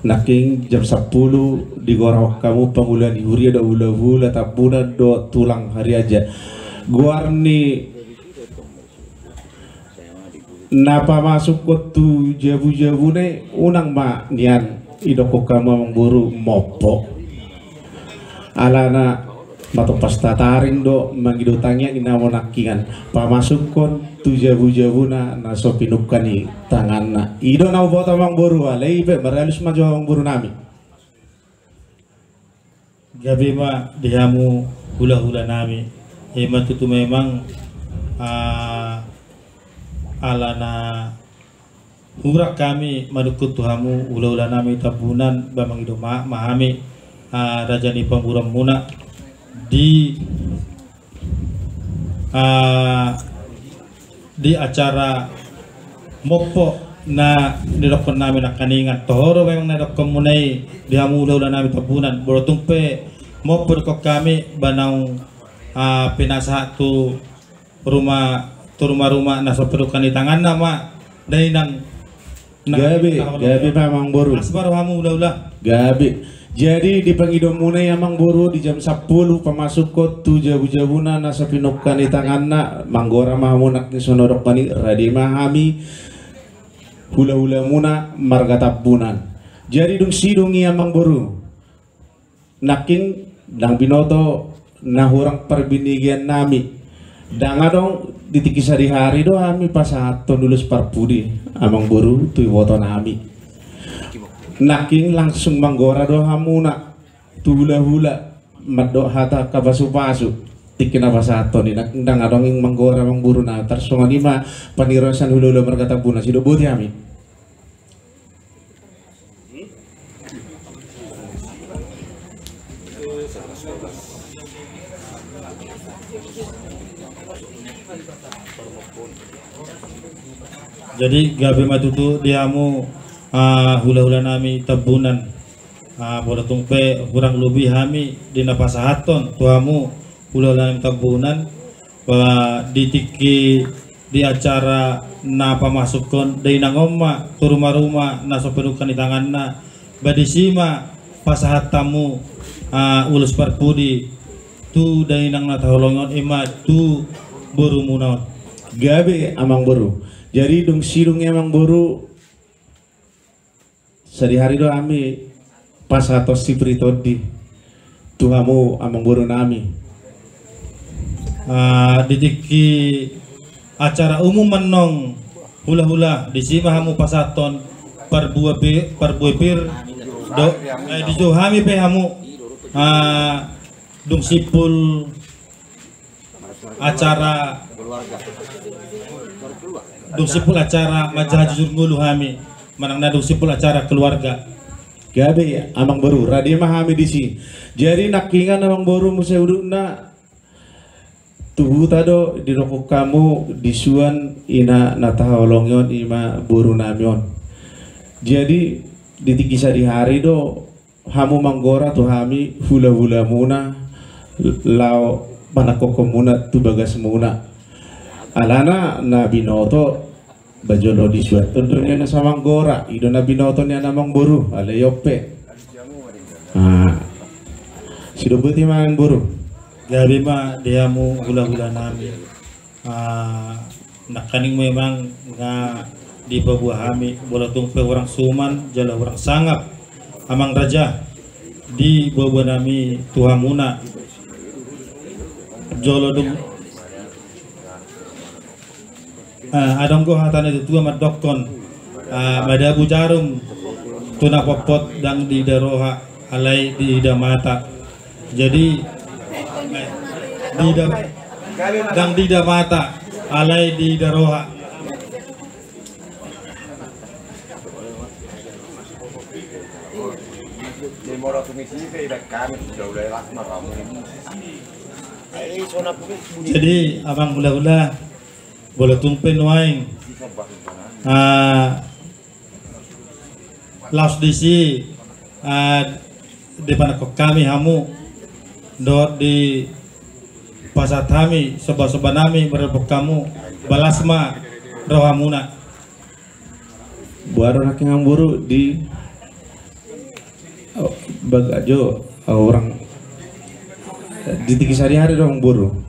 Nangking jam sampulu digoarhon hamu pangula ni huria dohot hulahula Tabunan dohot tulang Harianja. Goar ni na pamasukkon tu jabu-jabuna i, unang ma nian idokkon hamu amangboru mompo. Alana matompas tataring do mangido tangiang i na nangkiningan, pamasukhon tu jabujabuna na so pinungka ni tanganna. I do na huboto, amangboru, alai pe marhalus ma jo, amangboru nami. Gabe ma di hamu hulahula nami. Ima tutu memang, ah, alana hurang hami manungkun tu hamu hulahula nami Tambunan, ba mangido maaf ma hami, ah, raja ni pamoruonmuna di, ah, di acara mompo na nidokkon nami nangkiningan. Toho do memang na nidokkonmuna i di hamu hulahula nami Tambunan, molo tung pe mompo didokkon hami ba naung, ah, pinasahat tu ruma, tu rumaruma na so pinungka ni tanganna ma dainang. Gabe, gabe ma, amangboru. Las ma rohamu hulahula. Gabe. Jadi di pangidoanmuna i, amangboru, di jam sampulu pamasukhon tu jabujabuna na so pinungka ni tanganna, manggora ma hamu nangkin songon na hudokkon i, rade ma hami hulahulamuna marga Tambunan. Jadi dung sidung i, amangboru, nangkin ndang binoto na hurang parbinotoan nami. Ndang adong di tingki sadihari do hami pasahathon ulos parpudi, amangboru, tu iboto nami. Nangkin langsung manggora do hamuna tu hulahula mandok hata hapasupasu. Tingki na pasahathon i nangkin ndang adong i manggora, amangboru, na tarsongon i ma pangidoan sian hulahula marga Tambunan, sidok boti hami. Jadi gabe ma tutu di hamu, ah, hulahula nami Tambunan. Ah, molo tung pe hurang lobi hami di na pasahathon tu hamu hulahula nami Tambunan, ba di tingki di acara na pamasukhon dainang on ma tu rumaruma na so pinungka ni tanganna, ba disi ma pasahat hamu, ah, ulos parpudi tu dainang na taholongi on, ima tu borumuna on. Gabe, amangboru. Jadi dung sidung i, amangboru, sadihari do hami pasahathon sipir ni tondi tu hamu, amangboru nami. Ah, di tingki acara umum annon, hulahula, disi ma hamu pasahathon parbue pi-, parbue pir do, eh, dijou hami pe hamu, ah, dung simpul acara, dung simpul acara manjaha jujur ngolu hami, manang na dung simpul acara keluarga. Gabe, amangboru, rade ma hami disi. Jadi nangkiningan, amangboru, muse udutna, tu huta do didok hamu disuan ina na taholongi on, ima boru nami on. Jadi di tingki sadihari do hamu manggora tu hami hulahulamuna laho panangkokhonmuna tu bagasmuna. Alana na binoto ba jolo disuan do nian na so manggora, i do na binoto nian, amangboru, alai on pe. Ah, sidok boti ma, amangboru. Gabe ma di hamu hulahula nami. Ah, nangkining memang nga dipaboa hami, molo tung pe hurang suman jala hurang sangap, amang raja, diboaboa nami tu hamuna. Jolo dung, ah, adong do hata ni natuatua mandokkon, ah, madabu jarum tu na potpot ndang diida roha, alai diida mata. Jadi, eh, diida, ndang diida mata, alai diida roha. Jadi, amang hulahula, molo tung pe nuaeng, ah, laos disi, ah, dipanangkok hami hamu, dohot dipasahat hami sombasomba nami maradophon hamu, ba las ma rohamuna. Boha do nangkin, amangboru, di, oh, baga jo, oh, hurang, di tingki sadihari do, amangboru.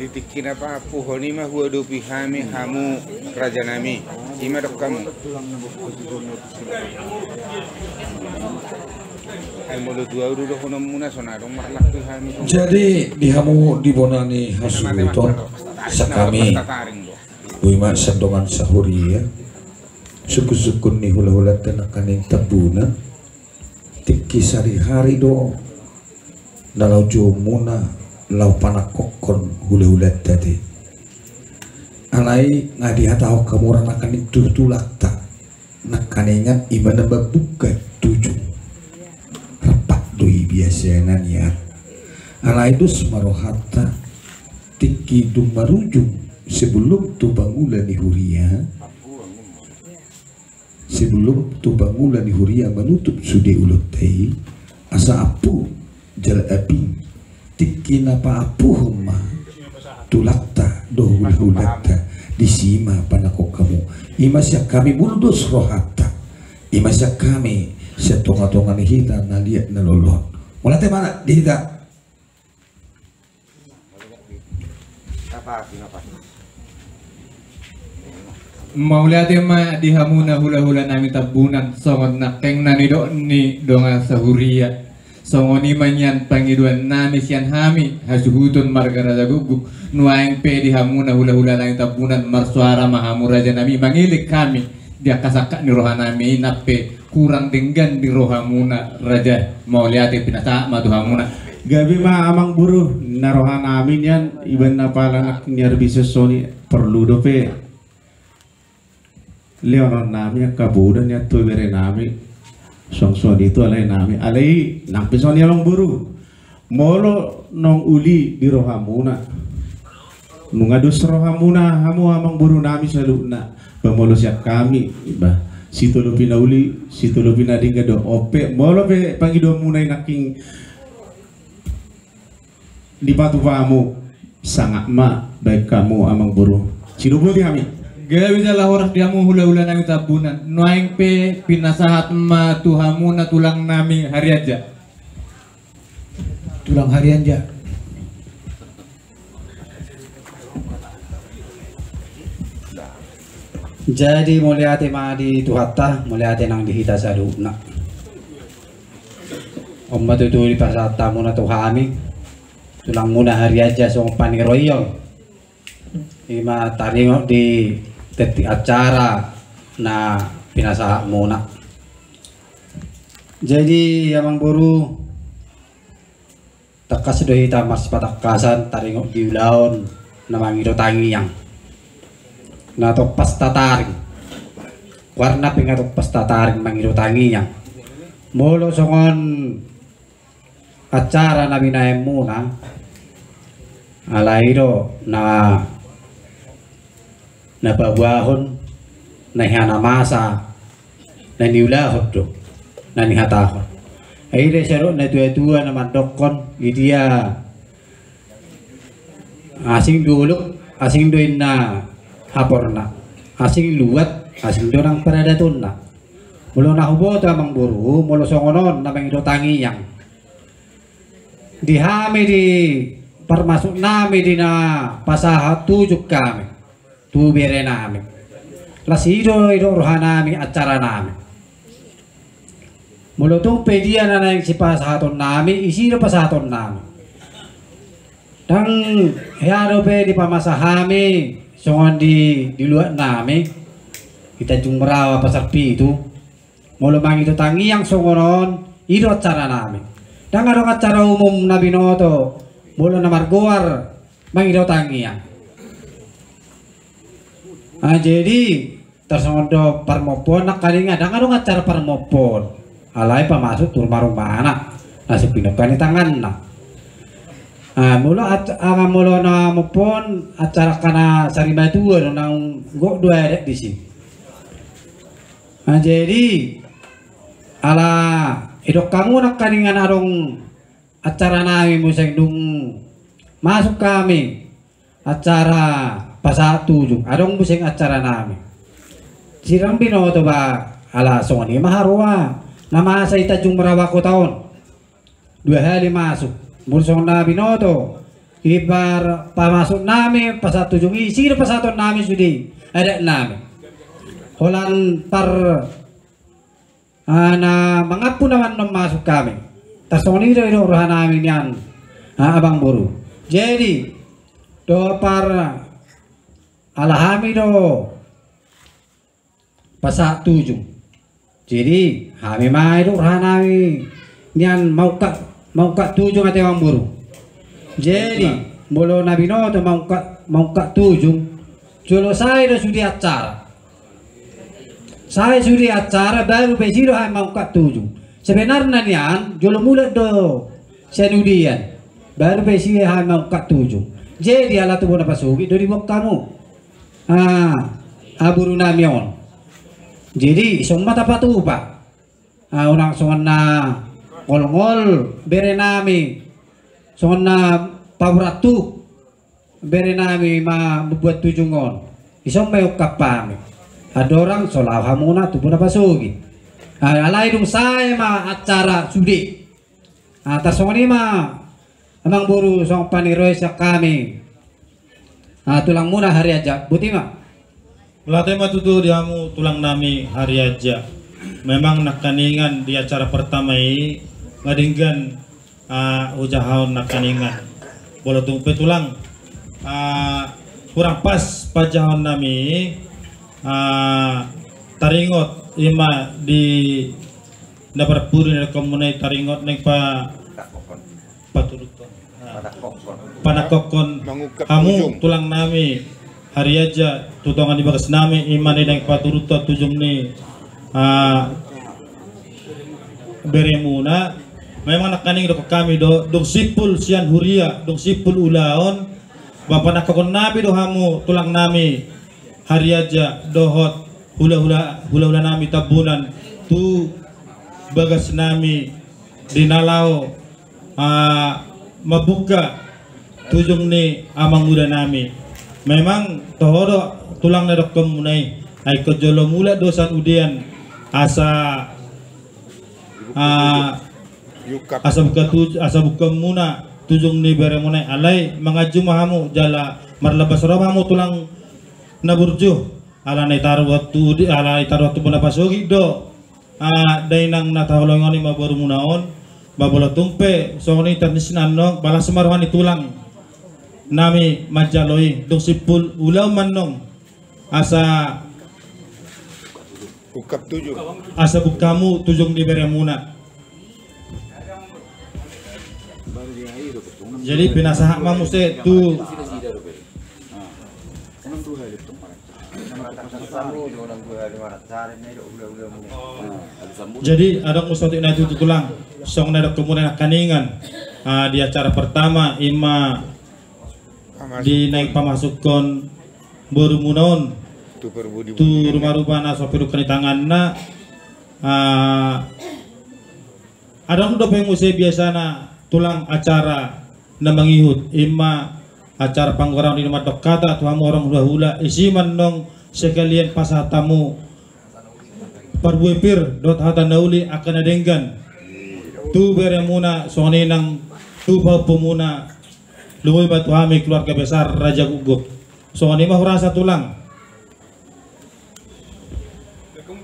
Di tingki na papuhon i ma huadopi hami hamu raja nami. Ima dok hamu. Ai molo dua uru dohononmuna, songon adong marlaku hami. Jadi di hamu di bona ni hasuhuton, sian hami, boi ma sian dongan sahuria, sungkunsungkun ni hulahulanta nangkaning Tambunan, tingki sadihari do na laho jouonmuna laho panangkokhon hulahulanta te. Alai nga dihatahon hamu ra nangkaning tu tulangta, nangkaningan ima na mambuka tujung. Rap do i biasana nian. Alai dos ma rohanta, tingki dung marujung, sebelum tu pangula ni huria, sebelum tu pangula ni huria manutup sude ulaonta i, asa ampu jala api, tingki na paampuhon ma tulangta dohot hulahulanta, disi ma panangkok hamu. Ima sian hami molo dos rohanta. Ima sian hami sian tongatonga ni hita na liat na lolo on. Mauliate ma di hita. Mauliate ma di hamuna hulahula nami Tambunan, songon nangkaning na nidok ni dongan sahuria. Songon i ma nian pangidoan nami sian hami hasuhuton marga Raja Guguk. Nuaeng pe di hamuna hulahula nami Tambunan, marsuara ma hamu raja nami, mangelek hami di angka sangkap ni roha nami, nang pe kurang denggan di rohamuna raja. Mauliate pinasahat ma tu hamuna. Gabe ma amang boru, na roha nami nian, ibaen na pala nangkin ni arbises soni, porlu dope lehonon nami angka poda nian tu bere nami. Songon i tu ale nami, alai nang pe songon i amang boru. Molo naung uli di rohamuna, nunga dos rohamuna hamu amang boru nami saluhutna. Ba molo sian hami, ba sitolopi na uli, sitolopi na denggan do. On pe molo pe pangidoanmuna i nangkin dipatupa hamu, sangap ma baen hamu amang boru. Sidoboti hami. Gabe jala horas di hamu hulahula nami Tambunan. Nuaeng pe pinasahat ma tu hamuna tulang nami Harianja. Tulang Harianja. Jadi mauliate ma di Tuhanta, mauliate nang di hita saluhutna. On ma tutu dipasahat hamuna tu hami, tulangmuna Harianja songon paniroion. Ima taringot di tetik acara na pinasahatmuna. Jadi amang boru, tangkas do hita marsipatangkasan taringot di ulaon na mangido tangiang. Na tompas tataring. Goarna pe nga tompas tataring mangido tangiang. Molo songon acara na binaenmuna, alai do na, na paboahon, na iha na masa, na niulahon do, na nihatahon. Ai do sai didok natuatua na mandokkon, idia asing dolok, asing do inna haporna, asing luat, asing do nang paradatonna. Molo na huboto amang boru, molo songon on na mangido tangiang. Di hami di parmasuk nami di na pasahat tujung hami tu bere nami. Las i do didok roha nami acara nami. Molo tung pe dia na naeng sipasahaton nami, disi do pasahaton nami. Ndang hea dope dipamasa hami songon di, di luat nami, di Tanjung Merawa Pasar Pitu. Molo mangido tangiang songon on, i do acara nami. Ndang adong acara umum na binoto molo na margoar mangido tangiang. Ah, jadi tarsongon do parmompoon nangkaningan, ndang adong acara parmompoon. Alai pamasuk tu rumarumana na so pinungka ni tanganna. Ah, molo ac-, ah, molo na mompoon acara angka na sarimatua do, naung gok do adat disi. Ah, jadi ala didok hamu nangkaningan adong acara nami muse dung masuk hami acara pasahat tujung, adong muse acara nami. Sirang binoto ba, ala songon i ma haroa na masa i Tanjung Merawa Kota on. Dua hali masuk. Molo songon na binoto, ibar pamasuk nami pasahat tujung i, disi do pasahaton nami sude adat nami. holan tar, ah, na mangampu nama annon masuk hami. Tarsongon i do, i do roha nami nian, ah, amangboru. Jadi dohot par ala hami do pasahat tujung. Jadi hami ma i do roha nami nian maungkap, maungkap tujung ate amangboru. Jadi molo na binoto maungkap, maungkap tujung, jolo sae do sude acara. Sae sude acara baru pe isi do hami maungkap tujung. Sebenarna nian jolo mulak do sian udean, baru pe isi hami maungkap tujung. Jadi ala tubu na pasogit do diboan hamu, ah, boru nami on. Jadi songon ma tapatupa, ah, unang songon na ngolngol bere nami, songon na paboa tu bere nami ma mambuat tujung on. Ison ma iungkap hami. Andorang so laho hamuna tubu na pasogit. Ah, alai dung sae ma acara sude. Ah, tarsongon i ma amangboru songon paniroi sian hami, ah, tulangmuna Harianja. Boti ma. Mauliate ma tutu di hamu tulang nami Harianja. Memang nangkaningan di acara pertama i nga denggan, ah, hujahahon nangkaningan. Molo tung pe tulang, ah, kurang pas panjahahon nami, ah, taringot i ma di na parpudi na didok hamuna i, taringot naeng pa, patuduhon, panangkokhon hamu tulang nami Harianja tu tonga ni bagas nami, i ma na naeng patuduhon tujung ni, ah, beremuna. Memang nangkaning didok hami do, dung simpul sian huria, dung simpul ulaon, ba panangkokhon nami do hamu tulang nami Harianja dohot hulahula, hulahula nami Tambunan tu bagas nami di na laho, ah, mambuka tujung ni amanguda nami. Memang toho do tulang na didok hamuna i, ai ingkon jolo mulak do sian udean asa, ah, asa buka tu, asa buka muna tujung ni beremuna i. Alai manganju ma hamu jala marlambas ro ma hamu tulang na burju. Ala na itaruhon tu, ala na itaruhon tubu na pasogit do, ah, dainang na taholongi on, i ma borumuna on. Ba molo tung pe songon i tarnis na annon, ba las ma roha ni tulang nami manjalo i, dung simpul ulaon ma annon. Asa ungkap tujung, asa buka hamu tujung ni beremuna. Jadi pinasahat ma muse tu. Jadi adong muse otik na i tutu tulang, songon na didok hamuna nangkaningan, ah, di acara pertama i ma di naeng pamasukhon borumuna on tu rumah-rumah na so pidungka ni tanganna. Ah, adong dope muse biasana tulang acara na mangihut, i ma acara panggoraon di na mandok hata tu hamu horong hulahula, isi ma annon sekalian pasahat hamu parbue pir dohot hata na uli angka na denggan tu beremuna songon i nang tu pahompumuna. Lumobi ma tu hami keluarga besar Raja Guguk. Songon i ma hurasa tulang.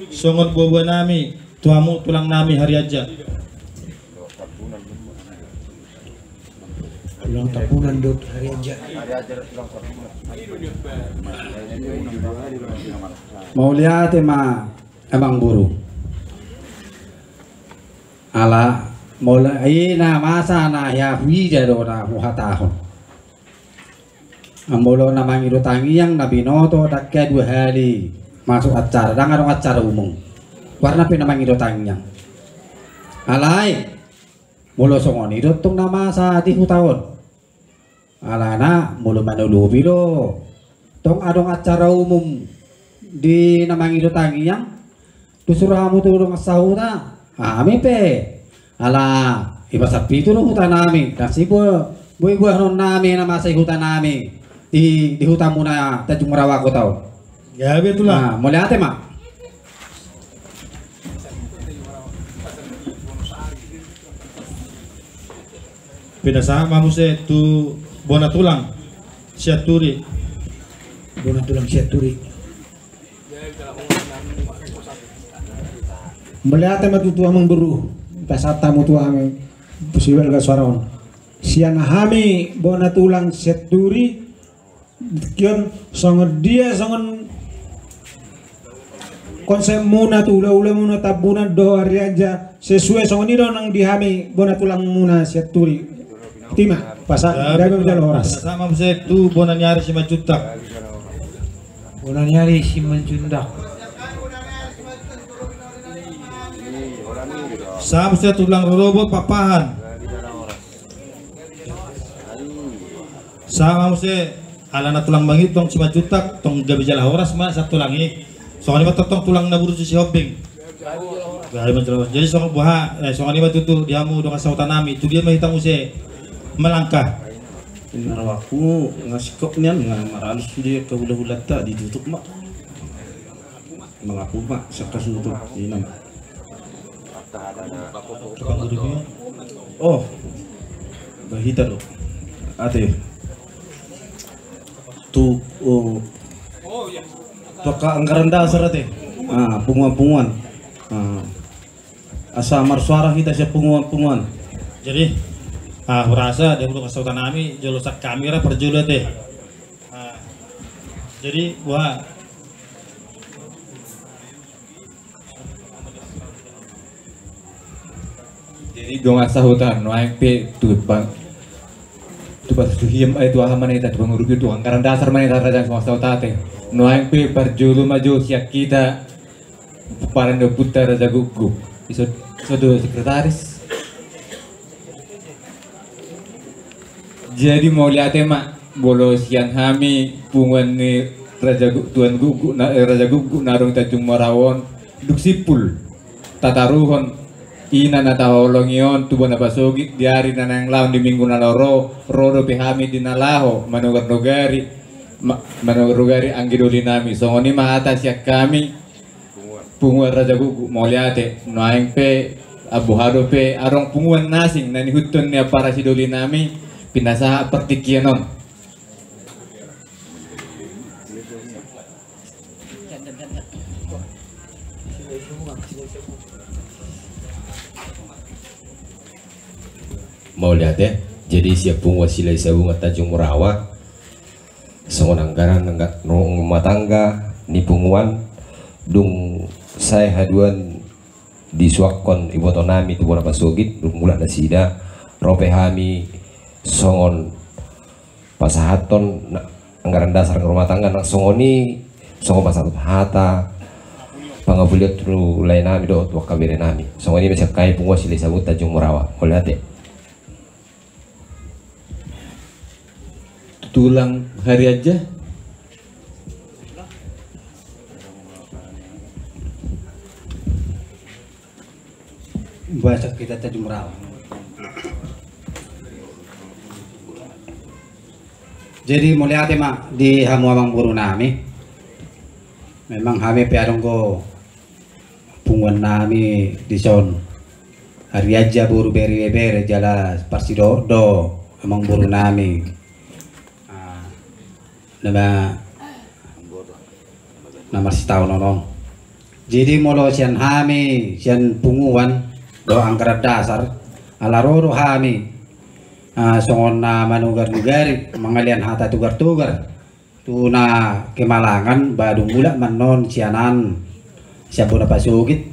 Songon buabua nami tu hamu tulang nami Harianja. Tulang Tambunan dohot Harianja. Mauliate ma amangboru. Ala molo i na masa na hea huida do na huhatahon. Molo na mangido tangiang na binoto ndang hea dua hali masuk acara, ndang adong acara umum. Goarna pe na mangido tangiang. Alai molo songon i do tong na masa di huta on. Alana molo manolopi do tong adong acara umum di na mangido tangiang, dung suru hamu tu dongan sahuta, hami pe ala i ma sapitu do huta nami, ndang sibue, boi buanon nami na masa i huta nami di, di hutamuna Tanjung Rawa Kota on. Gabe tulang. Nah, mauliate ma. Pinasahat ma muse tu bona tulang Sianturi. Bona tulang Sianturi. Mauliate ma tutu amang boru, pasahat hamu tu amang sibalga suara on. Sian hami bona tulang Sianturi, di tingki on songon dia songon konsepmuna tu hulahula muna Tambunan dohot Arianja, sesuai songon i do nang di hami bona tulang muna Sianturi. Tima, pasahat, gabe ma jala horas. Sahat ma muse tu bona ni ari Simanjuntak. Bona ni ari Simanjuntak. Sahat ma muse tulang rorobot Pakpahan. Sahat ma muse alana tulang mangitong Simanjuntak, tong gabe jala horas ma sahat tulang i. Songon i ma tongtong tulang na burju Sihombing. Jadi songon boha, eh, songon i ma tutu di hamu dongan sahuta nami, tu dia ma hita muse melangkah. Inna rohakku nga singkop nian nga maralus sude angka hulahulanta, ditutup ma. Mangaku ma sian hasuhuton, ina ma. Oh, bah hita do. Ate. Tu, oh, tu angka anggaran dasar ate. Ah, punguan-punguan. Ah. Asa marsuara hita sian punguan-punguan. Jadi, ah, hurasa di hamu dongan sahuta nami, jolo sian hami ra parjolo ate. Ah, jadi, wah. Jadi dongan sahuta, nuaeng pe tu bang, tu bang suhim, eh, tu aha ma na hita, tu pangurupion, tu anggaran dasar ma na hita raja dongan sahuta ate. Nuaeng pe parjolo ma jo sian hita pomparan ni ompunta Raja Guguk. Iso, iso do sekretaris. Jadi mauliate ma, molo sian hami punguan ni Raja Gu-, Tuan Guguk na, eh, Raja Guguk na adong Tanjung Morawa on, dung simpul tataruhon ina na taholongi on tu bona pasogit di ari na naeng laho, di minggu na laho ro, ro dope hami di na laho manogar-nogari, ma-, manogar-nogari anggi doli nami. Songon i ma hata sian hami, punguan Raja Guguk, mauliate. Nuaeng pe, ah, boha dope adong punguan na asing na niihuthon ni ampara sidoli nami, pinasahat partingkian on. Mauliate. Jadi sian punguan Silahisabungan Tanjung Morawa, songon anggaran angga-, rumah tangga ni punguan, dung sae haduan disuakkon iboto nami tu bona pasogit, dung mulak nasida, ro pe hami songon pasahathon na-, anggaran dasar rumah tangga nang songon i, songon pasahat hata pangapulion tu lae nami dohot tu angka bere nami. Songon i ma sian hami punguan Silahisabungan Tanjung Morawa. Mauliate. Tulang Harianja. Bahasa kita Tanjung Morawa. Jadi mauliate ma di hamu amang boru nami. Memang hami pe adong do punguan nami dison. Harianja boru bere, bere jala parsidohot do amang boru nami. Ah, nama, nama sitaon on. Jadi molo sian hami, sian punguan dohot anggaran dasar, ala ro do hami, ah, songon na manogar-nogari, mangalean hata togar-togar. Tu na kemalangan, ba dung mulak ma annon sian an, sian bona pasogit,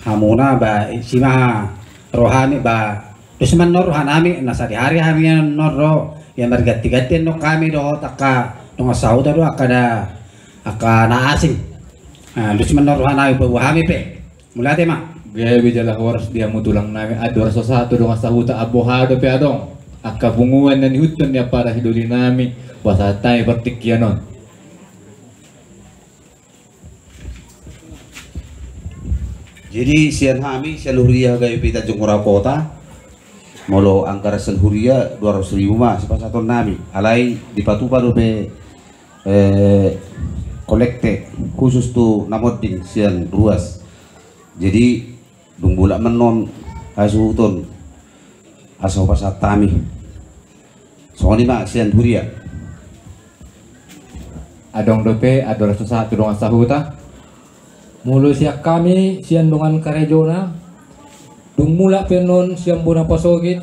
hamuna ba isi ma rohami, ba dos ma annon rohanami, na sadihari hami annon ro, ia marganti-ganti annon hami dohot angka dongan sahuta do, angka da, angka na asing. Ah, dos ma annon rohanami, paboa hami pe. Mauliate ma. Gabe jala horas di hamu tulang nami, andor so sahat tu dongan sahuta, boha dope adong angka punguan na niihuthon ni ampara sidoli nami, pasahat hami partingkian on. Jadi sian hami, sian huria H K I P Tanjung Morawa Kota, molo anggaran sian huria dua ratus ribu ma sipasahaton nami, alai dipatupa dope, eh, kolekte khusus tu na monding sian ruas. Jadi dung mulak ma annon hasuhuton, asa hupasahat hami. Songon i ma sian huria. Adong dope andor so sahat tu dongan sahuta? Molo sian hami, sian dongan karejona, dung mulak pe annon sian bona pasogit,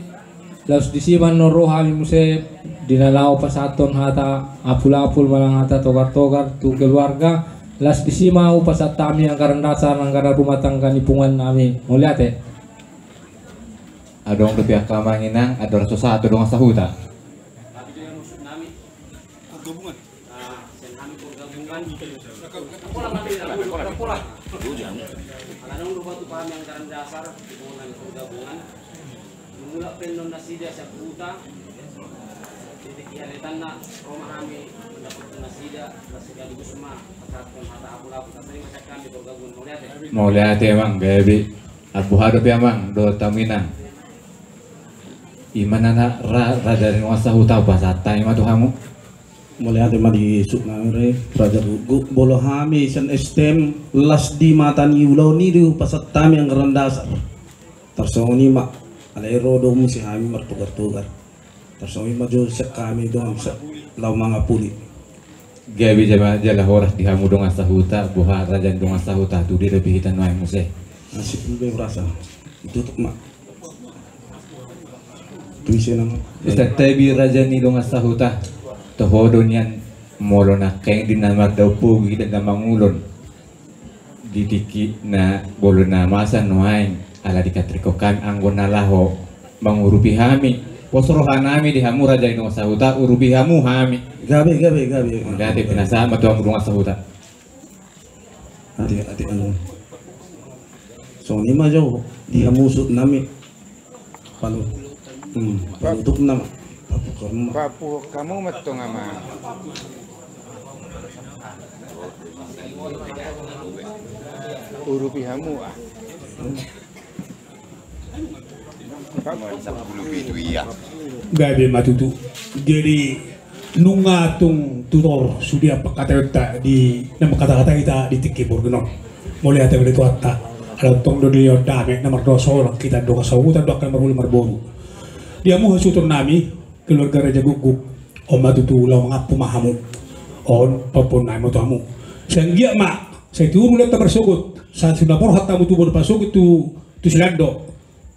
laos disi ma annon ro hami muse di na laho pasahathon hata apul-apul manang hata togar-togar tu keluarga, laos disi ma hupasahat hami anggaran dasar, anggaran rumah tangga ni punguan nami. Mauliate. Adong dope angka amang inang, andorang so sahat tu dongan sahuta. Pargabungan. Nah, sian hami pargabungan. Pola, pola, pola. Ala naung ro tu hami anggaran dasar, hubungan pargabungan. Mulak pe annon nasida sian huta. Di tingki haletanna, ro ma hami mandapothon nasida, laos sekaligus ma pasahathon hata apul-apul, tarima kasih hami pargabungan. Mauliate. Mauliate amang, gabe. Abu hado pe amang, dohot hami inang. Ima na ra-, raja ni dongan sahuta, pasahat hami ma tu hamu. Mauliate ma di suhut nami re, raja Gukguk. Molo hami sian S T M, las di mata ni ulaon i do hupasahat hami anggaran dasar. Tarsongon i ma, alai ro do muse hami martogar-togar. Tarsongon i ma jo sian hami dongan sa-, laho mangapuli. Gabe jama-, jala horas di hamu dongan sahuta, boha raja ni dongan sahuta, tu dia dope hita nuaeng muse. Nasib be rasa. Ditutup ma. Tuise nama. Santabi raja ni dongan sahuta. Toho do nian, molo nangkin di na mardaun pogu hita na mangulon di tingki na, molo na masa nuaeng, ala dikatrikon hami anggo na laho mangurupi hami. Pos roha nami di hamu raja ni dongan sahuta, urupi hamu hami. Gabe, gabe, gabe. Gabe, pinasahat ma tu hamu dongan sahuta. Ate, ate, anu. Songon i ma jo di hamu suhut nami. Panu-, hmm, panutup nama. Papu hamu ma. Papu hamu ma tong ama. Urupi hamu ah. Gabe ma tutu. Jadi nunga tung tutor sude pangkataionta di na mangkata-kata hita di tingki borngin on. Mauliate ma di Tuhanta. Ala tong do dilehon dame na mardosa holan hita dongan sahuta dohot angka na marhula marboru. Di hamu hasuhuton nami, keluarga raja Gukguk, on ma tutu laho mangampu ma hamu. On papuon nami ma tu hamu. Sai anggiat ma, sai tiur ulaonta marsogot, sai so na borhat hamu tu bona pasogit tu, tu Silando,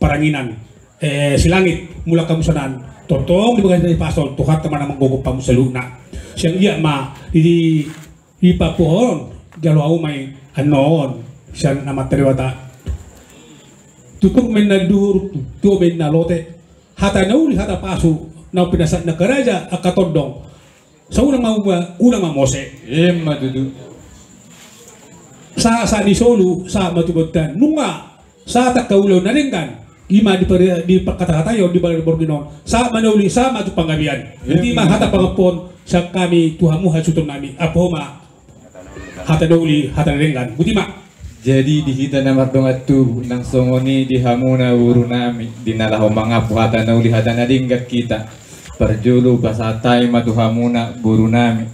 Paranginan, eh, Silangit, mulak hamu sian an. Tongtong di bagasan ni pasu on, Tuhanta ma na manggokhon hamu saluhutna. Sai anggiat ma, di, di papuon, jalo hamu ma i annon, sian Amanta Debata. Tutur ma inna duhur, tuo ma inna lote. Hata na uli, hata pasu, naung pinasahat ni angka raja, angka tondong. Sai unang ma, unang ma mose. Ima tutu. Sahat, sahat ni solu, sahat ma tu bontean. Nunga sahat angka ulaon na denggan. Ima di par-, di pangkata-katai on, di bagasan borngin on. Sahat ma na uli, sahat ma tu panggabean. Ima. Botima hata pangampuon sian hami tu hamu hasuhuton nami. Ampu ma. Hata na uli, hata na denggan. Botima. Jadi di hita na mardongan tubu, nang songon i di hamuna boru nami, di na laho mangampu hata na uli, hata na denggan hita. Parjolo pasahat hami ma tu hamuna boru nami.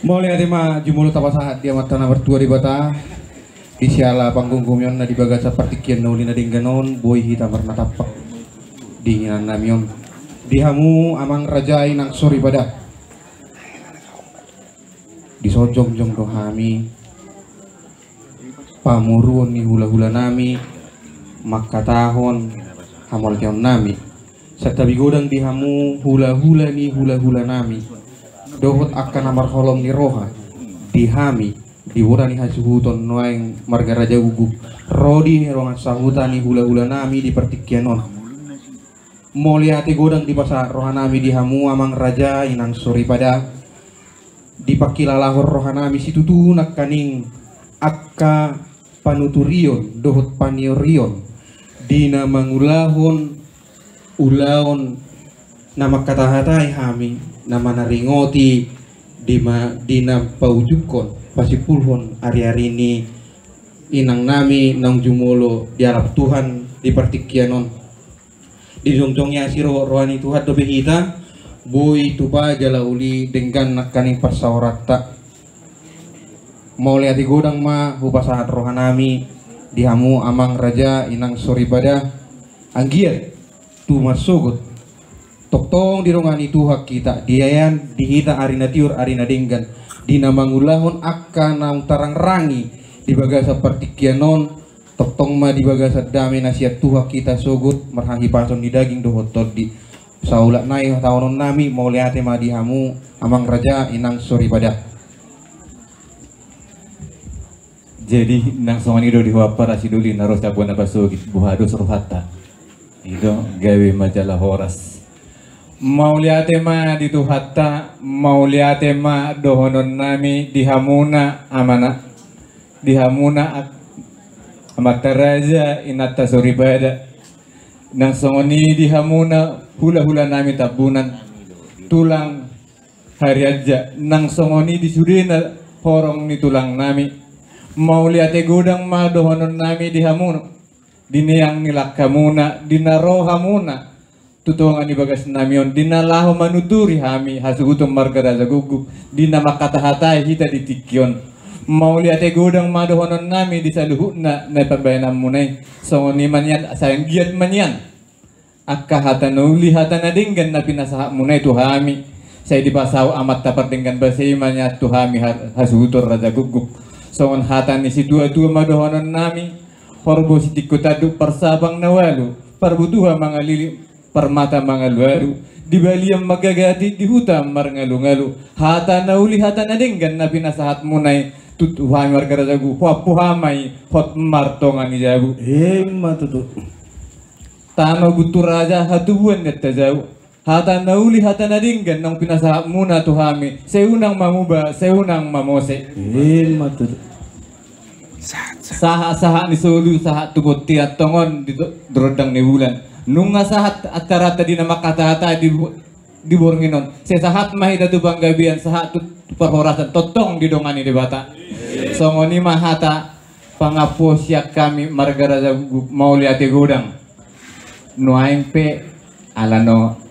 Mauliate ma jumolo tapasahat di Amanta na martua Debata, di siala panggomgomionna di bagasan partingkian na uli na denggan on, boi hita marnatampak di inganan nami on. Di hamu amang raja inang soripada. Di son jongjong do hami pamoruon ni hulahula nami mangkatahon hamauliateon nami. Santabi godang di hamu hulahula ni hulahula nami dohot angka na marholom ni roha di hami di bona ni hasuhuton nuaeng marga Raja Guguk ro di dongan sahuta ni hulahula nami di partingkian on. Mauliate godang dipasahat roha nami di hamu amang raja inang soripada. Dipangkilalahon roha nami situtu nangkaning angka panuturion dohot paniorion di na mangulahon ulaon na mangkatahatai hami na manaringoti di ma-, di na paujungkon pasimpulhon ariari ni inang nami naung jumolo dialap Tuhan di partingkian on. Dijongjong asi ro-, roha ni Tuhan dope hita, boi tupa jala uli denggan nangkaning parsaoranta. Mauliate godang ma hupasahat rohanami di hamu amang raja inang soripada, anggiat tu marsogot tongtong didongani Tuhan hita, diayan di hita ari na tiur ari na denggan, di na mangulahon angka naung tarangrangi di bagasan partingkian on, tongtong ma di bagasan dame na sian Tuhan hita sogot marhahipason ni daging dohot tondi. Saulak nai taononnami, mauliate ma di hamu amang raja inang soripada. Jadi nang songon i do di ho ampara sidoli na ro sian bona pasogit, boha dos rohanta. I do, gabe ma jala horas. Mauliate ma di Tuhanta, mauliate ma dohononnami di hamuna amana, di hamuna amanta raja inanta soripada. Nang songon i di hamuna hulahulanami Tambunan, tulang Harianja, nang songon i di sudena horong ni tulangnami. Mauliate godang ma dohononnami di hamu, di neang ni langkamuna, di na ro hamuna tu tonga ni bagasnami on, di na laho manuturi hami hasuhuton marga Raja Guguk, di na mangkatahatai hita di tingki on. Mauliate godang ma dohononnami di saluhutna na pambahenanmuna i. Songon i ma nian, sai anggiat ma nian angka hata na uli hata na denggan na pinasahatmuna i tu hami, sai dipasaut amanta pardenggan basa i ma nian tu hami hasuhuton Raja Guguk. Songon hata ni situatua ma dohononnami: Horbo sitingko tanduk, parsapang na ualu, parbutuha mangaliling, parmata mangalualu, di balian manggagati, di huta marngalungalu. Hata na uli hata na denggan na pinasahatmuna i tu hami marga Raja Guguk, huampu hami hot martonga ni jabu. Ima tutu. Tano Buntu Raja hatubuan ni Antajau. Hata na uli hata na denggan naung pinasahatmuna tu hami, sai unang mamuba, sai unang mamose. Ima tutu. Sahatsahat ni solu sahat tu bontean, tongon di rondang ni bulan. Nunga sahat acaranta di na mangkatahatai di di borngin on, sai sahat ma hita tu panggabean, sahat tu parhorasan, tongtong didongani Debata. Songon i ma hata pangampu sian hami marga Raja Guguk, mauliate godang. Nuaeng pe ala na